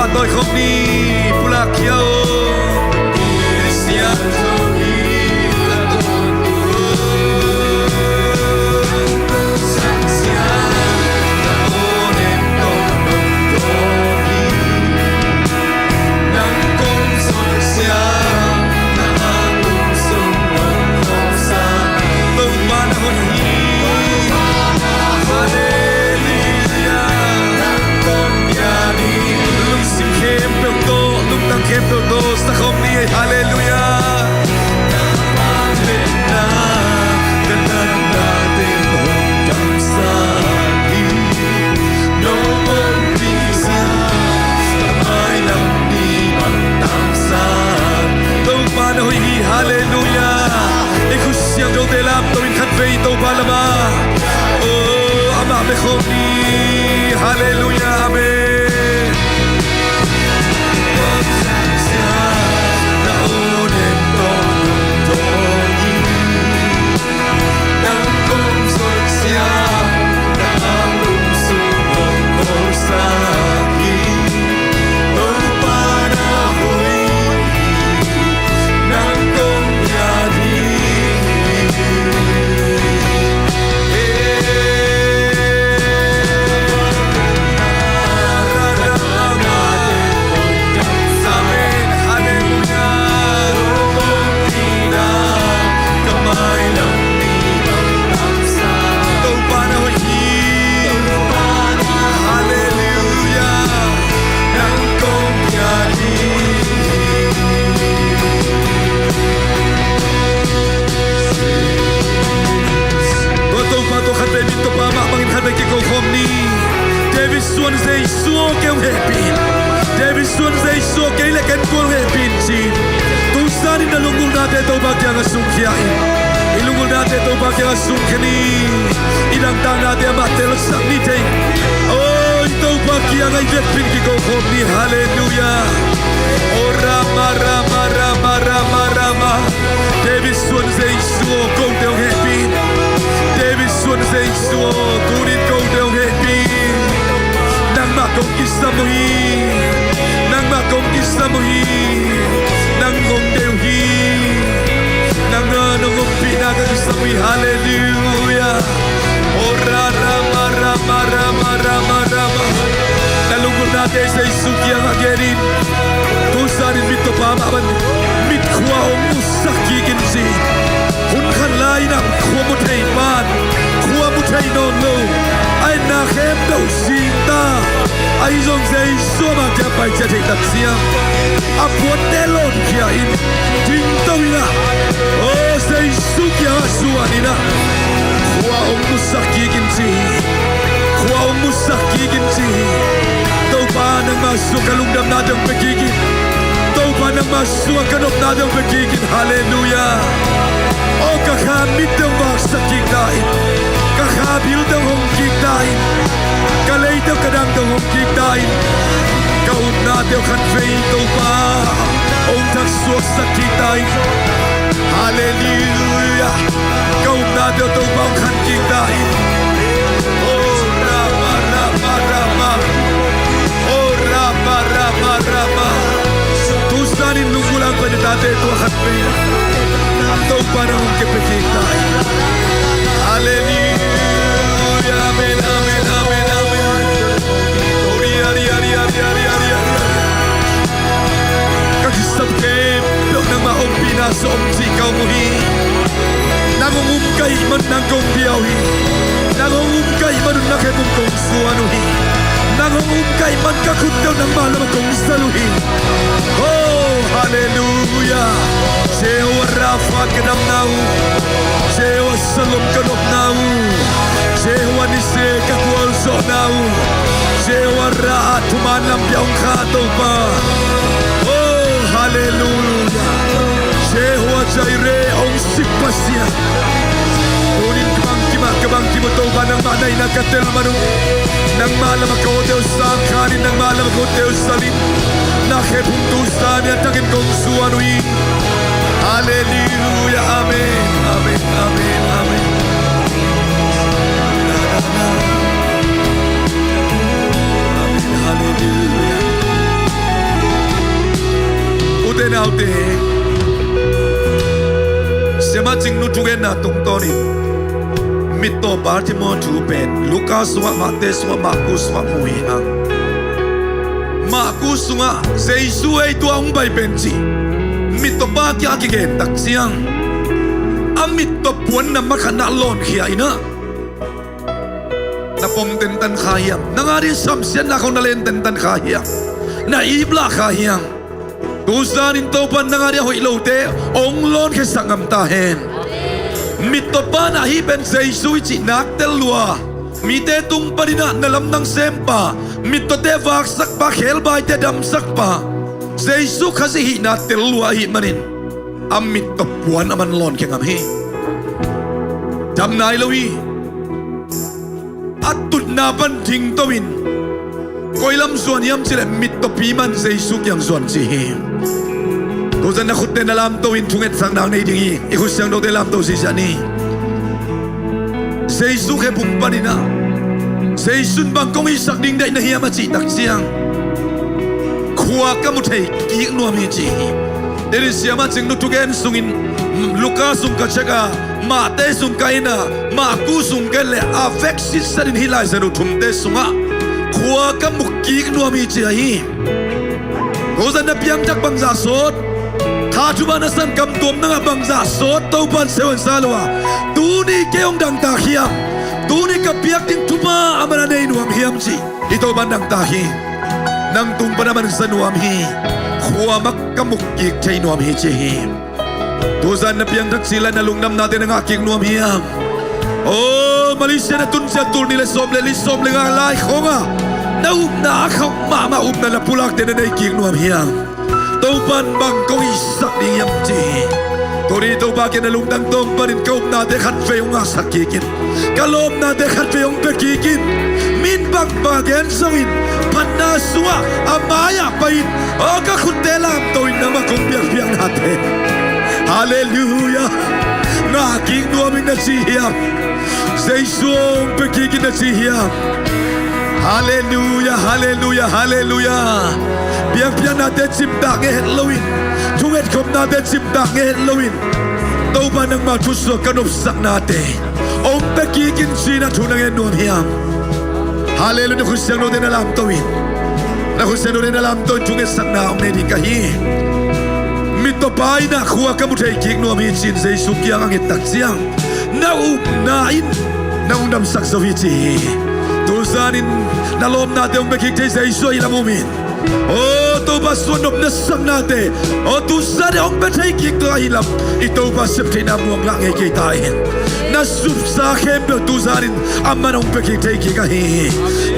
Tawi khawm ni, pulak khia aw. Topa na hoih hi. Halleluia. Lungsim khempeuh tawh, lungtang khempeuh tawh, sa khawm ni. Halleluia. Topa na hoih hi, halleluia. I khut siangthote lamto in khatvei Topa lamah, oh, amah bek khawm ni, halleluia, amen. Tua Topa, tua khatvei mit Topa mah bangin khatvei kiko khawm ni. David suan Jesu aw, kei hong hehpih in. David suan Jesu aw, kei le ken tua hong hehpih in ci. Tuzan in na lunggulhnate Topa kiangah sungkhia in. I lunggulhnate Topa kiangah sungkhia ni. I dangtaknate amah telsak ni thei. Oi, Topa kiangah i vekpi in kiko khawm ni. Halleluia. Oh, Rama, Rama, Rama, Rama, Rama. David suan Jesu aw, kote hong hehpih in. David suan Jesu aw, tuni-in kote hong hehpih in. Nangmah kong kisam uh hi. Nangmah kong kisam uh hi. Nang hong deih uh hi. Nang, ah, nang ompihna ka kisam uh hi. Halleluia. Oh, Rama, Rama, Rama, Rama, Rama. Na lunggulhnate Jesu kiangah gen in. Tuzan in mit Topa mah bangin mit khua hong musak kik in ci. Hun khat lai-in ah khua mu thei pan, khua mu thei nawn lo. A etna khempeuh zing ta. Ahi zong Jesu amah kiang pai ciat theih tak ciang a puante lawnkhia in, dingto in ah, aw, Jesu kiangah zuan in ah, khua hong musak kik in ci hi. Khua hong musak kik in ci hi. Topa, nangmah sungah ka lungdamnate hong pia kik in. Topa, nangmah sungah ka nopnate hong pia kik in. Halleluia. Aw, ka kha mitte hong vaksak kik ta in. Ka kha bilte hong hong kik ta in. Ka leite ka dangte hong hong kik ta in. Ka upnate khatvei Topa hong thaksuaksak kik ta in. Halleluia. Ka upnate Topa hong khan kik ta in. Oh, Rama, Rama, Rama. Oh, Rama, Rama, Rama. Tuzan in lunggulh a panin tate tua khatvei Topa nang hong kepia kik ta in. Halleluia. Amen, amen, amen, amen. Oh, ria, ria, ria. Ka kisap khempeuh nangmah ompihna sawm cih ka om uh hi. Nang hong um ka hih man nang kong pia uh hi. Nang hong um ka hih man un na khe bung kong suan uh hi. Nang hong um ka hih man ka khut teuh nangmah lamah kong zal uh hi. Oh, halleluia. Jehovah Rapha ka damna uh. Jehovah Shalom ka nopna uh. Jehovah Nissi ka gualzawhna uh. Jehovah Ra-ah thuman lampi a hong kha Topa. Oh, halleluia. Jehovah Jireh, hong sik Pasian. Tuni-in ka bangkim ah, ka bangkim uh Topa, nangmah na hihna ka tel man uh. Nangmah lamah ka awte uh sangkhan in, nangmah lamah ka khut teuh zal in. Na khe bung tu zan ni a takin kong suan uh hi. Halleluia. Amen. Amen. Amen. Amen. Amen. Halleluia. Na tungtawnin mittaw Bartimaeus thu pen Luka sungah, Mate sungah, Markus sungah mu hi hang. Markus sungah Jesu ei tua hong pai pen cih mittawpa kiang a kigen tak ciang, a mittaw puanna makhatna lawnkhia in ah, na pom tentan kha hiam? Nang a ding samsiatna khawng na len tentan kha hiam? Na iplah kha hiam? Tuzanin Topa nang a ding a hoih lote hong lawnkhiasak ngam ta hen. Mittawpa na hi pen Jesu i cih nak tel lua. Mite tung panin ah na lamdang sempa, mittawte vaksakpa, khelbaite damsakpa Jesu Khazih hihna tel lua ahih manin a mittaw puan a man lawnkhia ngam hi. Dam nai lo hi. A tutna pan dingto in koi lam zuan hiam cih leh mittawpi man Jesu kiang zuan ci hi. Tuzan na khutte na lamto in thungetsakna nei ding hi. I khut siangthote lamto ziahziah ni. Jesu khephung panin ah Jesu in bang kong itsak ding deih na hiam a cih tak ciang, khua ka mu thei kik nuam hi ci hi. Tuni siamah Cing Nu thugen sungin Luka sung ka check a, Mate sung ka en a, Markus sung ka en leh a veksit satin hih Lai Siangtho thumte sungah khua ka mu kik nuam hi ci ahi. Tuzan na piangthak bangzah sawt, kha thum a na san kamtuam nangah bangzah sawt Topa in seuhsa lo a, tuni kei hong dangtak hiam? Tuni ka piak ding thupha a man a nei nuam hiam cih i Topa in dangtak hi. Nang tung pan a man sa nuam hi. Khua mah ka mu kik thei nuam hi ci hi. Tuzan na piangthak cil a na lungdamnate na ngah kik nuam hiam? Oh, Malaysia na tun ciang tul nih le sawm le li, sawm le nga lai khawng a na upna a khauh mahmah upna na pulakte na nei kik nuam hiam? Topa in bang kong itsak ding hiam ci hi. Tuni Topa kiang na lungdam tawng panin ka upnate khatvei hong ngahsak kik in. Ka lawpnate khatvei hong pia kik in. Min bangbang a gen zongin phatna sungah a mai-ah pai in. Aw, ka khutte lamto in nangmah kong biakpiaknate. Halleluiah. Ngah kik nuam in na ci hiam? Jesu hong pia kik in na ci hiam? Halleluiah, halleluiah, halleluiah. Biakpiaknate cimtak ngei het loin, thungetkhopnate cimtak ngei het loin, Topa nangmah thusuak ka nopsaknate hong pia kik in ci-in a thu na ngen nuam hiam? Halleluiah. Na khut siangthote na lamto in, na khut siangthote na lamto in thungetsakna hong nei ding ka hi. Mittawpa in ah khua ka mu thei kik nuam hi ci-in Jesu kiang a nget tak ciang, na upna in nang hong damsak zo hi ci hi. Tuzanin na lawpnate hong pia kik thei Jesu ahi lam um in. Aw, Topa suan nop na saknate, aw, tuzan hong pia thei kik tua ahi lam i Topa sep theihna muang lah ngei kei ta in. Na supsa khempeuh tuzanin aman hong pia kik thei kik ahi hi.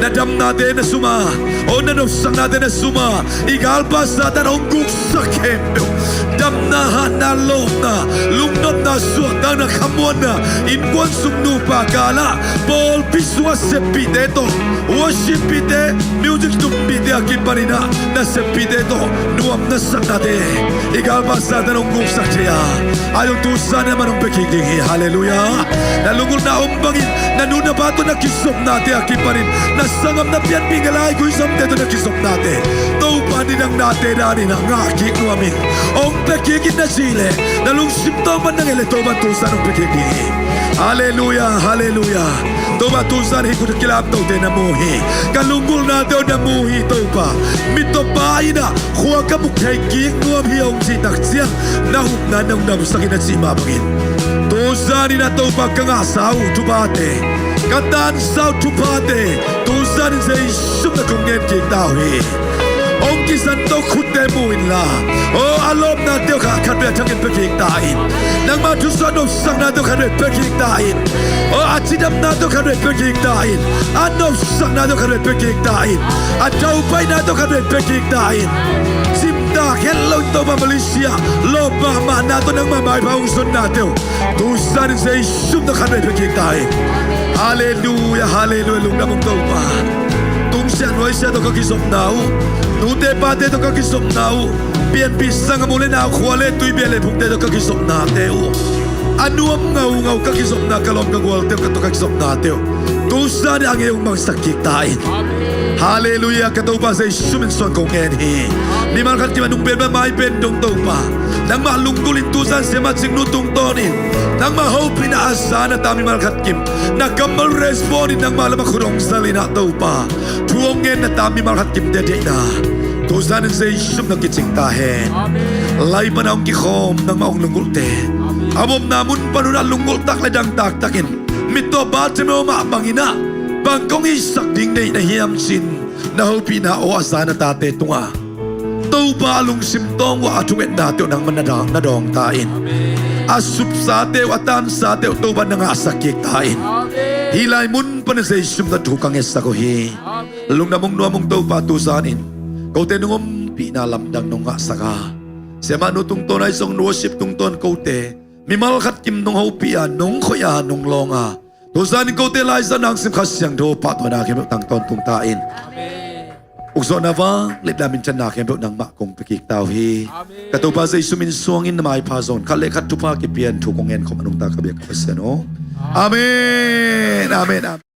Na damnate na sum a, aw, na nopsaknate na sum a, i galpa Satan hong guksak khempeuh, damna, hatna, lawpna, lungnopna, suahtakna, khamuanna, innkuan sung nupa kal ah, pawlpi sungah seppihte tawh, worship-pihte, music tumpihte a kipanin ah na seppihte tawh nuam na saknate i galpa Satan hong guksak thei a, a zong tuzan in aman hong pia kik ding hi. Halleluiah. Na lunggulhna om bangin na nu na pa tawh na kizopnate a kipanin, na sanggam na pianpih, na laigui zomte tawh na kizopnate, Topa nidang nate danin ah ngah kik nuam in. Hong pia kik in na cih leh, na lungsim tawng pan na nget leh Topa in tuzan hong pia kik ding hi. Halleluiah, halleluiah. Topa tuzan hih khut a kilamtote na mu hi. Ka lunggulhnate uh na mu hi Topa. Mittawpa in ah khua ka mu thei kik nuam hi hong cih tak ciang, na upna nong damsak in na cih mah bangin, tuzanin ah Topa ka ngahsa uh thuphate, ka tansa uh thuphate, tuzanin Jesu min tawh kong gen kik ta uh hi. Hong kizanto khutte mu inla, aw, a lawpnate uh kha khatvei a thangin pia kik ta in. Nangmah thusuah nopsaknate uh khatvei pia kik ta in. Aw, a cidamnate uh khatvei pia kik ta in. A nopsaknate uh khatvei pia kik ta in. A thaupaihnate uh khatvei pia kik ta in. Cimtak het loin Topa Malaysia lawp mahmahna tawh nangmah maipha hong zonnate uh tuzanin Jesu min tawh khatvei pia kik ta in. Halleluiah, halleluiah. Lungdam ung Topa. Tungsiah nuaisiah tawh ka kizopna uh, nute pate tawh ka kizopna uh, pianpih sanggam u le nau, khua le tui, bia le phungte tawh ka kizopnate uh, a nuam ngaungau ka kizopna, ka lawm ka gualte uh tawh ka kizopnate uh, tuzanin a ngei hong mangsak kik ta in. Halleluiah, ka Topa Jesu min suang kong ngen hi. Mimal khat kim a nung pen bang mai pen dong Topa, nangmah lunggulh in tuzan siamah Cingnu tungtawnin nangmah hopihna a zan a ta mimal khat kim na kammal respond in nangmah lamah khut hong zal in ah Topa, thu hong ngen na ta mimal khat kimte deihna tuzan in Jesu min hong kicing ta hen. Lai pan a hong kikhawm nangmah hong lunggulhte a omna mun pan un ah lunggulh tak le dang taktakin mittaw Bartimeo mah bangin ah bang kong itsak ding nei na hiam ci-in na hopihna aw a zan a tate tungah Topa a lungsim tawng uh a thungetnate uh nangman na dawng, na dawng ta in. A supsate uh, a tansate uh Topa na ngahsak kik ta in. Hih lai mun pan a Jesu min tawh thu ka ngetsak uh hi. Lungdam ung, nuam ung Topa, tuzanin kote nong ompihna lamdang nong ngahsak a, siamah nu tungtawn ahi zong worship tungtawn kote mimal khat kim nong hopih a, nong khoih a, nong lawng a, tuzan in kote laizang nangsim Kha Siangtho pahtawina khempeuh tang tawntung ta in. Ukzawhna, vangliatna, minthanna khempeuh nangmah kong pia kik ta uh hi. Ka Topa Jesu min suangin na maipha zawn khat le khat thupha kipia in thu kong ngen khawm a nungta ka biak ka Pasian aw. Amen. Amen. Amen.